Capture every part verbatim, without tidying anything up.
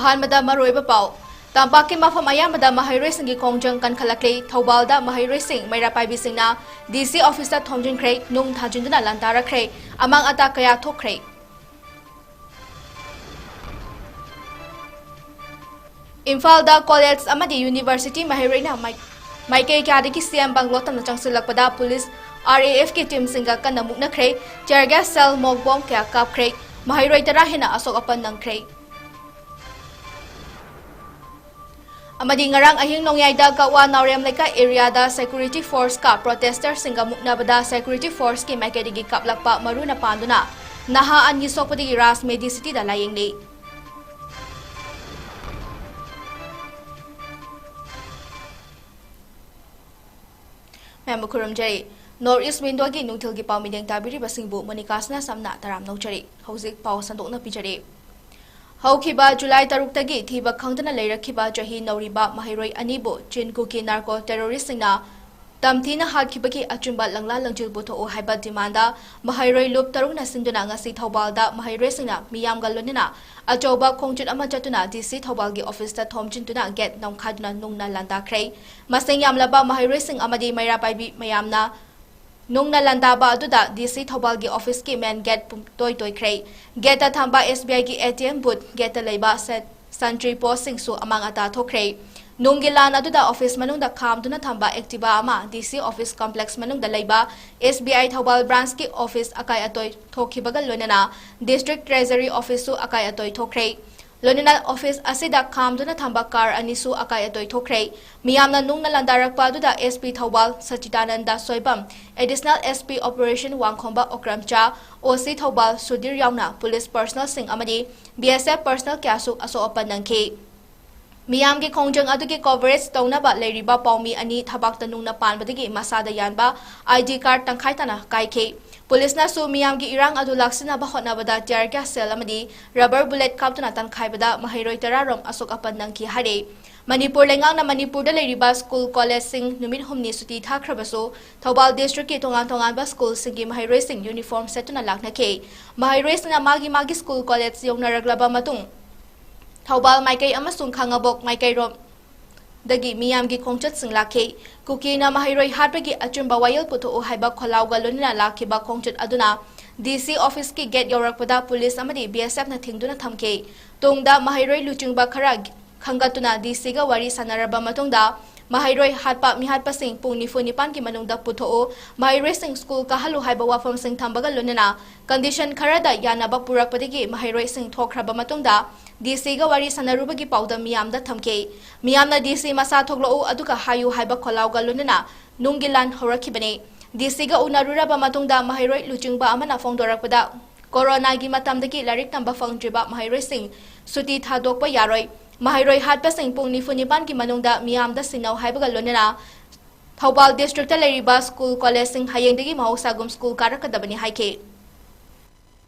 ꯑꯍꯥꯟꯕꯗ ꯃꯔꯨꯑꯣꯏꯕ ꯄꯥꯎ꯫ ꯇꯝꯄꯥꯛꯀꯤ ꯃꯐꯝ ꯑꯌꯥꯝꯕꯗ ꯃꯍꯩꯔꯣꯏꯁꯤꯡꯒꯤ ꯈꯣꯡꯖꯪ ꯀꯟꯈꯠꯂꯛꯂꯤ꯫ ꯊꯧꯕꯥꯜꯗ ꯃꯍꯩꯔꯣꯏꯁꯤꯡ ꯃꯩꯔꯥ ꯄꯥꯏꯕꯤꯁꯤꯡꯅ ꯗꯤ ꯁꯤ ꯑꯣꯐꯤꯁꯇ ꯊꯣꯝꯖꯤꯟꯈ꯭ꯔꯦ, ꯅꯨꯡ ꯊꯥꯖꯤꯟꯗꯨꯅ ꯂꯥꯟꯗꯥꯔꯛꯈ꯭ꯔꯦ꯫ ꯑꯃꯥꯡ ꯑꯇꯥ ꯀꯌꯥ ꯊꯣꯛꯈ꯭ꯔꯦ꯫ ꯏꯝꯐꯥꯜꯗ ꯀꯣꯂꯦꯖ ꯑꯃꯗꯤ ꯌꯨꯅꯤꯚꯔꯁꯤꯇꯤ ꯃꯍꯩꯔꯣꯏꯅ ꯃꯥꯏ-, ꯃꯥꯏꯀꯩ ꯀꯌꯥꯗꯒꯤ ꯁꯤ ꯑꯦꯝ ꯕꯪꯒ꯭ꯂꯣ ꯇꯝꯅ ꯆꯪꯁꯤꯜꯂꯛꯄꯗ ꯄꯨꯂꯤꯁ, ꯑꯥꯔ ꯑꯦ ꯑꯦꯐꯀꯤ ꯇꯤꯝꯁꯤꯡꯒ ꯀꯟꯅ ꯃꯨꯛꯅꯈ꯭ꯔꯦ꯫ ꯇꯤꯌꯔ ꯒ꯭ꯌꯥꯁ ꯁꯦꯜ, ꯃꯣꯛ ꯕꯣꯝ ꯀꯌꯥ ꯀꯥꯞꯈ꯭ꯔꯦ꯫ ꯃꯍꯩꯔꯣꯏ ꯇꯔꯥ ꯍꯦꯟꯅ ꯑꯁꯣꯛ ꯑꯄꯟ ꯅꯪꯈ꯭ꯔꯦ꯫ ꯑꯃꯗꯤ ꯉꯔꯥꯡ ꯑꯍꯤꯡ ꯅꯣꯡꯌꯥꯏꯗ ꯀꯛꯋꯥ ꯅꯥꯎꯔꯦꯝ ꯂꯩꯀꯥꯏ ꯑꯦꯔꯤꯌꯥꯗ ꯁꯦꯀ꯭ꯌꯨꯔꯤꯇꯤ ꯐꯣꯔꯁꯀ ꯄ꯭ꯔꯣꯇꯦꯁꯇꯔꯁꯤꯡꯒ ꯃꯨꯛꯅꯕꯗ ꯁꯦꯀ꯭ꯌꯨꯔꯤꯇꯤ ꯐꯣꯔꯁꯀꯤ ꯃꯥꯏꯀꯩꯗꯒꯤ ꯀꯥꯞꯂꯛꯄ ꯃꯔꯨꯅ ꯄꯥꯟꯗꯨꯅ ꯅꯍꯥ ꯑꯅꯤ ꯁꯣꯛꯄꯗꯒꯤ ꯔꯥꯖ ꯃꯦꯗꯤꯁꯤꯇꯤꯗ ꯂꯥꯌꯦꯡꯂꯤ꯫ ꯃꯌꯥꯝꯕꯨ ꯈꯨꯔꯨꯝꯖꯔꯤ꯫ ꯅꯣꯔꯠ ꯏꯁ ꯋꯤꯟꯗꯣꯒꯤ ꯅꯨꯡꯊꯤꯜꯒꯤ ꯄꯥꯎ ꯃꯤꯠꯌꯦꯡ ꯇꯥꯕꯤꯔꯤꯕꯁꯤꯡꯕꯨ ꯃꯣꯅꯤꯀꯥꯁꯅ ꯁꯝꯅ ꯇꯔꯥꯝꯅ ꯑꯣꯛꯆꯔꯤ꯫ ꯍꯧꯖꯤꯛ ꯄꯥꯎ ꯁꯟꯗꯣꯛꯅ ꯄꯤꯖꯔꯤ꯫ ꯍꯧꯈꯤꯕ ꯖꯨꯂꯥꯏ ꯇꯔꯨꯛꯇꯒꯤ ꯊꯤꯕ ꯈꯪꯗꯅ ꯂꯩꯔꯛꯈꯤꯕ ꯆꯍꯤ ꯅꯧꯔꯤꯕ ꯃꯍꯩꯔꯣꯏ ꯑꯅꯤꯕꯨ ꯆꯤꯟ ꯀꯨꯀꯤ ꯅꯥꯔꯀꯣ ꯇꯦꯔꯣꯔꯤꯁꯁꯤꯡꯅ ꯇꯝꯊꯤꯅ ꯍꯥꯠꯈꯤꯕꯒꯤ ꯑꯆꯨꯝꯕ ꯂꯪꯂꯥ ꯂꯪꯖꯤꯜ ꯄꯨꯊꯣꯛꯎ ꯍꯥꯏꯕ ꯗꯤꯃꯥꯟꯗ ꯃꯍꯩꯔꯣꯏ ꯂꯨꯞ ꯇꯔꯨꯛꯅ ꯁꯤꯟꯗꯨꯅ ꯉꯁꯤ ꯊꯧꯕꯥꯜꯗ ꯃꯍꯩꯔꯣꯏꯁꯤꯡꯅ ꯃꯤꯌꯥꯝꯒ ꯂꯣꯏꯅꯅ ꯑꯆꯧꯕ ꯈꯣꯡꯆꯠ ꯑꯃ ꯆꯠꯇꯨꯅ ꯗꯤ ꯁꯤ ꯊꯧꯕꯥꯜꯒꯤ ꯑꯣꯐꯤꯁꯇ ꯊꯣꯝꯖꯤꯟꯗꯨꯅ ꯒꯦꯠ ꯅꯝꯈꯥꯏꯗꯨꯅ ꯅꯨꯡꯅ ꯂꯥꯟꯗꯥꯈ꯭ꯔꯦ꯫ ꯃꯁꯤꯡ ꯌꯥꯝꯂꯕ ꯃꯍꯩꯔꯣꯏꯁꯤꯡ ꯑꯃꯗꯤ ꯃꯩꯔꯥ ꯄꯥꯏꯕꯤ ꯃꯌꯥꯝꯅ ꯅꯨꯡꯅ ꯂꯥꯟꯗꯥꯕ ꯑꯗꯨꯗ ꯗꯤ ꯁꯤ ꯊꯧꯕꯥꯜꯒꯤ ꯑꯣꯐꯤꯁꯀꯤ ꯃꯦꯟ ꯒꯦꯠ ꯄꯨꯝꯇꯣꯏ ꯇꯣꯏꯈ꯭ꯔꯦ꯫ ꯒꯦꯠꯇ ꯊꯝꯕ ꯑꯦꯁ ꯕꯤ ꯑꯥꯏꯒꯤ ꯑꯦ ꯇꯤ ꯑꯦꯝ ꯕꯨꯠ, ꯒꯦꯠꯇ ꯂꯩꯕ ꯁꯦ-, ꯁꯟꯇ꯭ꯔꯤ ꯄꯣꯁꯁꯤꯡꯁꯨ ꯑꯃꯥꯡ ꯑꯇꯥ ꯊꯣꯛꯈ꯭ꯔꯦ꯫ ꯅꯨꯡꯒꯤ ꯂꯥꯟ ꯑꯗꯨꯗ ꯑꯣꯐꯤꯁ ꯃꯅꯨꯡꯗ ꯈꯥꯝꯗꯨꯅ ꯊꯝꯕ ꯑꯦꯛꯇꯤꯚꯥ ꯑꯃ, ꯗꯤ ꯁꯤ ꯑꯣꯐꯤꯁ ꯀꯝꯄ꯭ꯂꯦꯛꯁ ꯃꯅꯨꯡꯗ ꯂꯩꯕ ꯑꯦꯁ ꯕꯤ ꯑꯥꯏ ꯊꯧꯕꯥꯜ ꯕ꯭ꯔꯥꯟꯁꯀꯤ ꯑꯣꯐꯤꯁ ꯑꯀꯥꯏ ꯑꯇꯣꯏ ꯊꯣꯛꯈꯤꯕꯒ ꯂꯣꯏꯅꯅ ꯗꯤꯁꯇ꯭ꯔꯤꯛ ꯇ꯭ꯔꯦꯖꯔꯤ ꯑꯣꯐꯤꯁꯁꯨ ꯑꯀꯥꯏ ꯑꯇꯣꯏ ꯊꯣꯛꯈ꯭ꯔꯦ꯫ ꯂꯣꯏꯅꯅ ꯑꯣꯐꯤꯁ ꯑꯁꯤꯗ ꯈꯥꯝꯗꯨꯅ ꯊꯝꯕ ꯀꯥꯔ ꯑꯅꯤꯁꯨ ꯑꯀꯥꯏ ꯑꯇꯣꯏ ꯊꯣꯛꯈ꯭ꯔꯦ꯫ ꯃꯤꯌꯥꯝꯅ ꯅꯨꯡꯅ ꯂꯥꯟꯗꯥꯔꯛꯄ ꯑꯗꯨꯗ S P Thoubal Sachitananda Soibam, additional S P operation Wangkhomba Okramcha, O C Thoubal Sudhir ꯌꯥꯎꯅ ꯄꯨꯂꯤꯁ ꯄꯔꯁꯅꯦꯜꯁꯤꯡ ꯑꯃꯗꯤ ꯕꯤ ꯑꯦꯁ ꯑꯦꯐ ꯄꯔꯁꯅꯦꯜ ꯀꯌꯥꯁꯨ ꯑꯁꯣꯛ ꯑꯄꯟ ꯅꯪꯈꯤ꯫ ꯃꯤꯌꯥꯝꯒꯤ ꯈꯣꯡꯖꯪ ꯑꯗꯨꯒꯤ ꯀꯣꯚꯔꯦꯖ ꯇꯧꯅꯕ ꯂꯩꯔꯤꯕ ꯄꯥꯎꯃꯤ ꯑꯅꯤ ꯊꯕꯥꯛꯇ ꯅꯨꯡꯅ ꯄꯥꯟꯕꯗꯒꯤ ꯃꯁꯥꯗ ꯌꯥꯟꯕ ꯑꯥꯏ ꯗꯤ ꯀꯥꯔꯗ ꯇꯪꯈꯥꯏ ꯇꯥꯅ ꯀꯥꯏꯈꯤ꯫ ꯄꯨꯂꯤꯁꯅꯁꯨ ꯃꯤꯌꯥꯝꯒꯤ ꯏꯔꯥꯡ ꯑꯗꯨ ꯂꯥꯛꯁꯤꯟꯅꯕ ꯍꯣꯠꯅꯕꯗ ꯇꯤꯌꯔ ꯒ꯭ꯌꯥꯁ ꯁꯦꯜ ꯑꯃꯗꯤ ꯔꯕꯔ ꯕꯨꯂꯦꯠ ꯀꯥꯞꯇꯨꯅ ꯇꯥꯟꯈꯥꯏꯕꯗ ꯃꯍꯩꯔꯣꯏ ꯇꯔꯥꯔꯣꯝ ꯑꯁꯣꯛ ꯑꯄꯟ ꯅꯪꯈꯤ ꯍꯥꯏꯔꯤ꯫ ꯃꯅꯤꯄꯨꯔ ꯂꯩꯉꯥꯛꯅ ꯃꯅꯤꯄꯨꯔꯗ ꯂꯩꯔꯤꯕ ꯁ꯭ꯀꯨꯜ ꯀꯣꯂꯦꯖꯁꯤꯡ ꯅꯨꯃꯤꯠ ꯍꯨꯝꯅꯤ ꯁꯨꯇꯤ ꯊꯥꯈ꯭ꯔꯕꯁꯨ, ꯊꯧꯕꯥꯜ ꯗꯤꯁꯇ꯭ꯔꯤꯛꯀꯤ ꯇꯣꯉꯥꯟ ꯇꯣꯉꯥꯟꯕ ꯁ꯭ꯀꯨꯜꯁꯤꯡꯒꯤ ꯃꯍꯩꯔꯣꯏꯁꯤꯡ ꯌꯨꯅꯤꯐꯣꯔꯝ ꯁꯦꯠꯇꯨꯅ ꯂꯥꯛꯅꯈꯤ꯫ ꯃꯍꯩꯔꯣꯏꯁꯤꯡꯅ ꯃꯥꯒꯤ ꯃꯥꯒꯤ ꯁ꯭ꯀꯨꯜ ꯀꯣꯂꯦꯖ ꯌꯧꯅꯔꯛꯂꯕ ꯃꯇꯨꯡ, ꯊꯧꯕꯥꯜ ꯃꯥꯏꯀꯩ ꯑꯃꯁꯨꯡ ꯈꯥꯉꯕꯣꯛ ꯃꯥꯏꯀꯩꯔꯣꯝꯗꯒꯤ ꯃꯤꯌꯥꯝꯒꯤ ꯈꯣꯡꯆꯠꯁꯤꯡ ꯂꯥꯛꯈꯤ꯫ ꯀꯨꯀꯤꯅ ꯃꯍꯩꯔꯣꯏ ꯍꯥꯠꯄꯒꯤ ꯑꯆꯨꯝꯕ ꯋꯥꯌꯦꯜ ꯄꯨꯊꯣꯛꯎ ꯍꯥꯏꯕ ꯈꯣꯜꯂꯥꯎꯒ ꯂꯣꯏꯅꯅ ꯂꯥꯛꯈꯤꯕ ꯈꯣꯡꯆꯠ ꯑꯗꯨꯅ ꯗꯤ ꯁꯤ ꯑꯣꯐꯤꯁꯀꯤ ꯒꯦꯠ ꯌꯧꯔꯛꯄꯗ ꯄꯨꯂꯤꯁ ꯑꯃꯗꯤ ꯕꯤ ꯑꯦꯁ ꯑꯦꯐꯅ ꯊꯤꯡꯗꯨꯅ ꯊꯝꯈꯤ꯫ ꯇꯨꯡꯗ ꯃꯍꯩꯔꯣꯏ ꯂꯨꯆꯤꯡꯕ ꯈꯔ ꯈꯟꯒꯠꯇꯨꯅ ꯗꯤ ꯁꯤꯒ ꯋꯥꯔꯤ ꯁꯥꯟꯅꯔꯕ ꯃꯇꯨꯡꯗ ꯃꯍꯩꯔꯣꯏ ꯍꯥꯠꯄ ꯃꯤꯍꯥꯠꯄꯁꯤꯡ ꯄꯨꯡ ꯅꯤꯐꯨ ꯅꯤꯄꯥꯟꯒꯤ ꯃꯅꯨꯡꯗ ꯄꯨꯊꯣꯛꯎ, ꯃꯍꯩꯔꯣꯏꯁꯤꯡ ꯁ꯭ꯀꯨꯜ ꯀꯥꯍꯜꯂꯨ ꯍꯥꯏꯕ ꯋꯥꯐꯝꯁꯤꯡ ꯊꯝꯕꯒ ꯂꯣꯏꯅꯅ ꯀꯟꯗꯤꯁꯟ ꯈꯔꯗ ꯌꯥꯅꯕ ꯄꯨꯔꯛꯄꯗꯒꯤ ꯃꯍꯩꯔꯣꯏꯁꯤꯡ ꯊꯣꯛꯈ꯭ꯔꯕ ꯃꯇꯨꯡꯗ ꯗꯤ ꯁꯤꯒ ꯋꯥꯔꯤ ꯁꯥꯟꯅꯔꯨꯕꯒꯤ ꯄꯥꯎꯗꯝ ꯃꯤꯌꯥꯝꯗ ꯊꯝꯈꯤ꯫ ꯃꯤꯌꯥꯝꯅ ꯗꯤ ꯁꯤ ꯃꯁꯥ ꯊꯣꯛꯂꯛꯎ ꯑꯗꯨꯒ ꯍꯥꯏꯌꯨ ꯍꯥꯏꯕ ꯈꯣꯜꯂꯥꯎꯒ ꯂꯣꯏꯅꯅ ꯅꯨꯡꯒꯤ ꯂꯥꯟ ꯍꯧꯔꯛꯈꯤꯕꯅꯤ꯫ ꯗꯤ ꯁꯤꯒ ꯎꯅꯔꯨꯔꯕ ꯃꯇꯨꯡꯗ ꯃꯍꯩꯔꯣꯏ ꯂꯨꯆꯤꯡꯕ ꯑꯃꯅ ꯐꯣꯡꯗꯣꯔꯛꯄꯗ, ꯀꯣꯔꯣꯅꯥꯒꯤ ꯃꯇꯝꯗꯒꯤ ꯂꯥꯏꯔꯤꯛ ꯇꯝꯕ ꯐꯪꯗ꯭ꯔꯤꯕ ꯃꯍꯩꯔꯣꯏꯁꯤꯡ ꯁꯨꯇꯤ ꯊꯥꯗꯣꯛꯄ ꯌꯥꯔꯣꯏ꯫ ꯃꯍꯩꯔꯣꯏ ꯍꯥꯠꯄꯁꯤꯡ ꯄꯨꯡ ꯅꯤꯐꯨ ꯅꯤꯄꯥꯟꯒꯤ ꯃꯅꯨꯡꯗ ꯃꯤꯌꯥꯝꯗ ꯁꯤꯟꯅꯧ ꯍꯥꯏꯕꯒ ꯂꯣꯏꯅꯅ ꯊꯧꯕꯥꯜ ꯗꯤꯁꯇ꯭ꯔꯤꯛꯇ ꯂꯩꯔꯤꯕ ꯁ꯭ꯀꯨꯜ ꯀꯣꯂꯦꯖꯁꯤꯡ ꯍꯌꯦꯡꯗꯒꯤ ꯃꯍꯧꯁꯥꯒꯨꯝ ꯁ꯭ꯀꯨꯜ ꯀꯥꯔꯛꯀꯗꯕꯅꯤ ꯍꯥꯏꯈꯤ꯫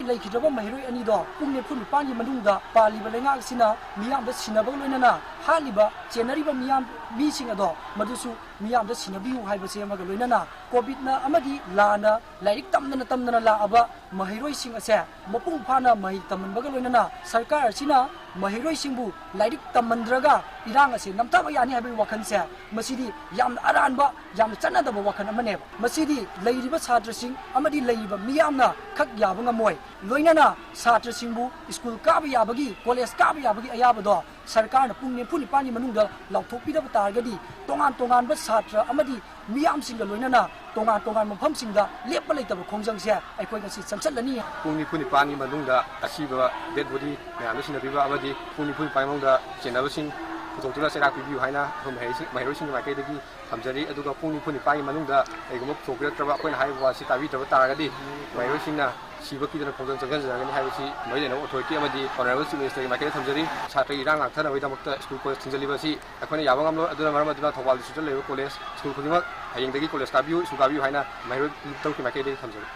ꯂꯩꯈꯤꯗ꯭ꯔꯕ ꯃꯍꯩꯔꯣꯏ ꯑꯅꯤꯗꯣ ꯄꯨꯡ ꯅꯤꯐꯨ ꯅꯤꯄꯥꯟꯒꯤ ꯃꯅꯨꯡꯗ ꯄꯥꯜꯂꯤꯕ ꯂꯩꯉꯥꯛ ꯑꯁꯤꯅ ꯃꯤꯌꯥꯝꯗ ꯁꯤꯟꯅꯕꯒ ꯂꯣꯏꯅꯅ ꯍꯥꯠꯂꯤꯕ, ꯆꯦꯟꯅꯔꯤꯕ ꯃꯤꯌꯥꯝ, ꯃꯤꯁꯤꯡ ꯑꯗꯣ ꯃꯗꯨꯁꯨ ꯃꯤꯌꯥꯝꯗ ꯁꯤꯟꯅꯕꯤꯌꯨ ꯍꯥꯏꯕꯁꯤ ꯑꯃꯒ ꯂꯣꯏꯅꯅ ꯀꯣꯚꯤꯗꯅ ꯑꯃꯗꯤ ꯂꯥꯟꯅ ꯂꯥꯏꯔꯤꯛ ꯇꯝꯗꯅ ꯇꯝꯗꯅ ꯂꯥꯛꯑꯕ ꯃꯍꯩꯔꯣꯏꯁꯤꯡ ꯑꯁꯦ ꯃꯄꯨꯡ ꯐꯥꯅ ꯃꯍꯩ ꯇꯝꯍꯟꯕꯒ ꯂꯣꯏꯅꯅ ꯁꯔꯀꯥꯔ ꯑꯁꯤꯅ ꯃꯍꯩꯔꯣꯏꯁꯤꯡꯕꯨ ꯂꯥꯏꯔꯤꯛ ꯇꯝꯍꯟꯗ꯭ꯔꯒ ꯏꯔꯥꯡ ꯑꯁꯦ ꯅꯝꯊꯕ ꯌꯥꯅꯤ ꯍꯥꯏꯕꯒꯤ ꯋꯥꯈꯜꯁꯦ, ꯃꯁꯤꯗꯤ ꯌꯥꯝꯅ ꯑꯔꯥꯟꯕ, ꯌꯥꯝꯅ ꯆꯠꯅꯗꯕ ꯋꯥꯈꯜ ꯑꯃꯅꯦꯕ꯫ ꯃꯁꯤꯗꯤ ꯂꯩꯔꯤꯕ ꯁꯥꯇ꯭ꯔꯁꯤꯡ ꯑꯃꯗꯤ ꯂꯩꯔꯤꯕ ꯃꯤꯌꯥꯝꯅ ꯈꯛ ꯌꯥꯕ ꯉꯝꯃꯣꯏ꯫ ꯂꯣꯏꯅꯅ ꯁꯥꯇ꯭ꯔꯁꯤꯡꯕꯨ ꯁ꯭ꯀꯨꯜ ꯀꯥꯕ ꯌꯥꯕꯒꯤ, ꯀꯣꯂꯦꯖ ꯀꯥꯕ ꯌꯥꯕꯒꯤ ꯑꯌꯥꯕꯗꯣ ꯁꯔꯀꯥꯔꯅ ꯄꯨꯡ ꯅꯤꯐꯨ ꯅꯤꯄꯥꯟꯒꯤ ꯃꯅꯨꯡꯗ ꯂꯥꯎꯊꯣꯛꯄꯤꯗꯕ ꯇꯥꯔꯒꯗꯤ ꯇꯣꯉꯥꯟ ꯇꯣꯉꯥꯟꯕ ꯁꯥꯇ꯭ꯔ ꯑꯃꯗꯤ ꯃꯤꯌꯥꯝꯁꯤꯡꯒ ꯂꯣꯏꯅꯅ ꯇꯣꯉꯥꯟ ꯇꯣꯉꯥꯟꯕ ꯃꯐꯝꯁꯤꯡꯗ ꯂꯦꯞꯄ ꯂꯩꯇꯕ ꯈꯣꯡꯖꯪꯁꯦ ꯑꯩꯈꯣꯏ ꯉꯁꯤ ꯆꯪꯁꯤꯜꯂꯅꯤ꯫ ꯄꯨꯡ ꯅꯤꯐꯨ ꯅꯤꯄꯥꯟꯒꯤ ꯃꯅꯨꯡꯗ ꯑꯁꯤꯕ dead body ꯃꯌꯥꯝꯗ ꯁꯤꯟꯅꯕꯤꯕ ꯑꯃꯗꯤ ꯄꯨꯡ ꯅꯤꯐꯨ ꯅꯤꯄꯥꯟꯒꯤ ꯃꯅꯨꯡꯗ ꯆꯦꯟꯅꯕꯁꯤꯡ ꯄꯨꯊꯣꯛꯇꯨꯅ ꯆꯩꯔꯥꯛ ꯄꯤꯕꯤꯌꯨ ꯍꯥꯏꯅ ꯑꯩꯈꯣꯏ ꯃꯍꯩꯁꯤꯡ-, ꯃꯍꯩꯔꯣꯏꯁꯤꯡꯒꯤ ꯃꯥꯏꯀꯩꯗꯒꯤ ꯊꯝꯖꯔꯤ꯫ ꯑꯗꯨꯒ ꯄꯨꯡ ꯅꯤꯐꯨ ꯅꯤꯄꯥꯟꯒꯤ ꯃꯅꯨꯡꯗ ꯀꯩꯒꯨꯝꯕ ꯄꯨꯊꯣꯛꯄꯤꯔꯛꯇ꯭ꯔꯕ, ꯑꯩꯈꯣꯏꯅ ꯍꯥꯏꯔꯤꯕ ꯋꯥꯁꯤ ꯇꯥꯕꯤꯗ꯭ꯔꯕ ꯇꯥꯔꯒꯗꯤ ꯃꯍꯩꯔꯣꯏꯁꯤꯡꯅ ꯁꯤꯕ ꯀꯤꯗꯅ ꯈꯣꯡꯖꯪ ꯆꯪꯁꯤꯟꯖꯔꯒꯅꯤ ꯍꯥꯏꯕꯁꯤ ꯃꯔꯤ ꯂꯩꯅꯕ authority ꯑꯃꯗꯤ Honourable Chief Minister ꯒꯤ ꯃꯥꯏꯀꯩꯗ ꯊꯝꯖꯔꯤ꯫ ꯁꯥꯇ꯭ꯔꯒꯤ ꯏꯔꯥꯡ ꯉꯥꯛꯊꯅꯕꯒꯤꯗꯃꯛꯇ ꯁ꯭ꯀꯨꯜ ꯀꯣꯂꯦꯖ ꯊꯤꯡꯖꯤꯜꯂꯤꯕ ꯑꯁꯤ ꯑꯩꯈꯣꯏꯅ ꯌꯥꯕ ꯉꯝꯂꯣꯏ꯫ ꯑꯗꯨꯅ ꯃꯔꯝ ꯑꯗꯨꯅ ꯊꯧꯕꯥꯜ district ꯇ ꯂꯩꯔꯤꯕ ꯀꯣꯂꯦꯖ ꯁ꯭ꯀꯨꯜ ꯈꯨꯗꯤꯡꯃꯛ ꯍꯌꯦꯡꯗꯒꯤ ꯀꯣꯂꯦꯖ ꯀꯥꯕꯤꯌꯨ, ꯁ꯭ꯀꯨꯜ ꯀꯥꯕꯤꯌꯨ ꯍꯥꯏꯅ ꯃꯍꯩꯔꯣꯏ ꯇꯔꯨꯛꯀꯤ ꯃꯥꯏꯀꯩꯗꯒꯤ ꯊꯝꯖꯔꯤ꯫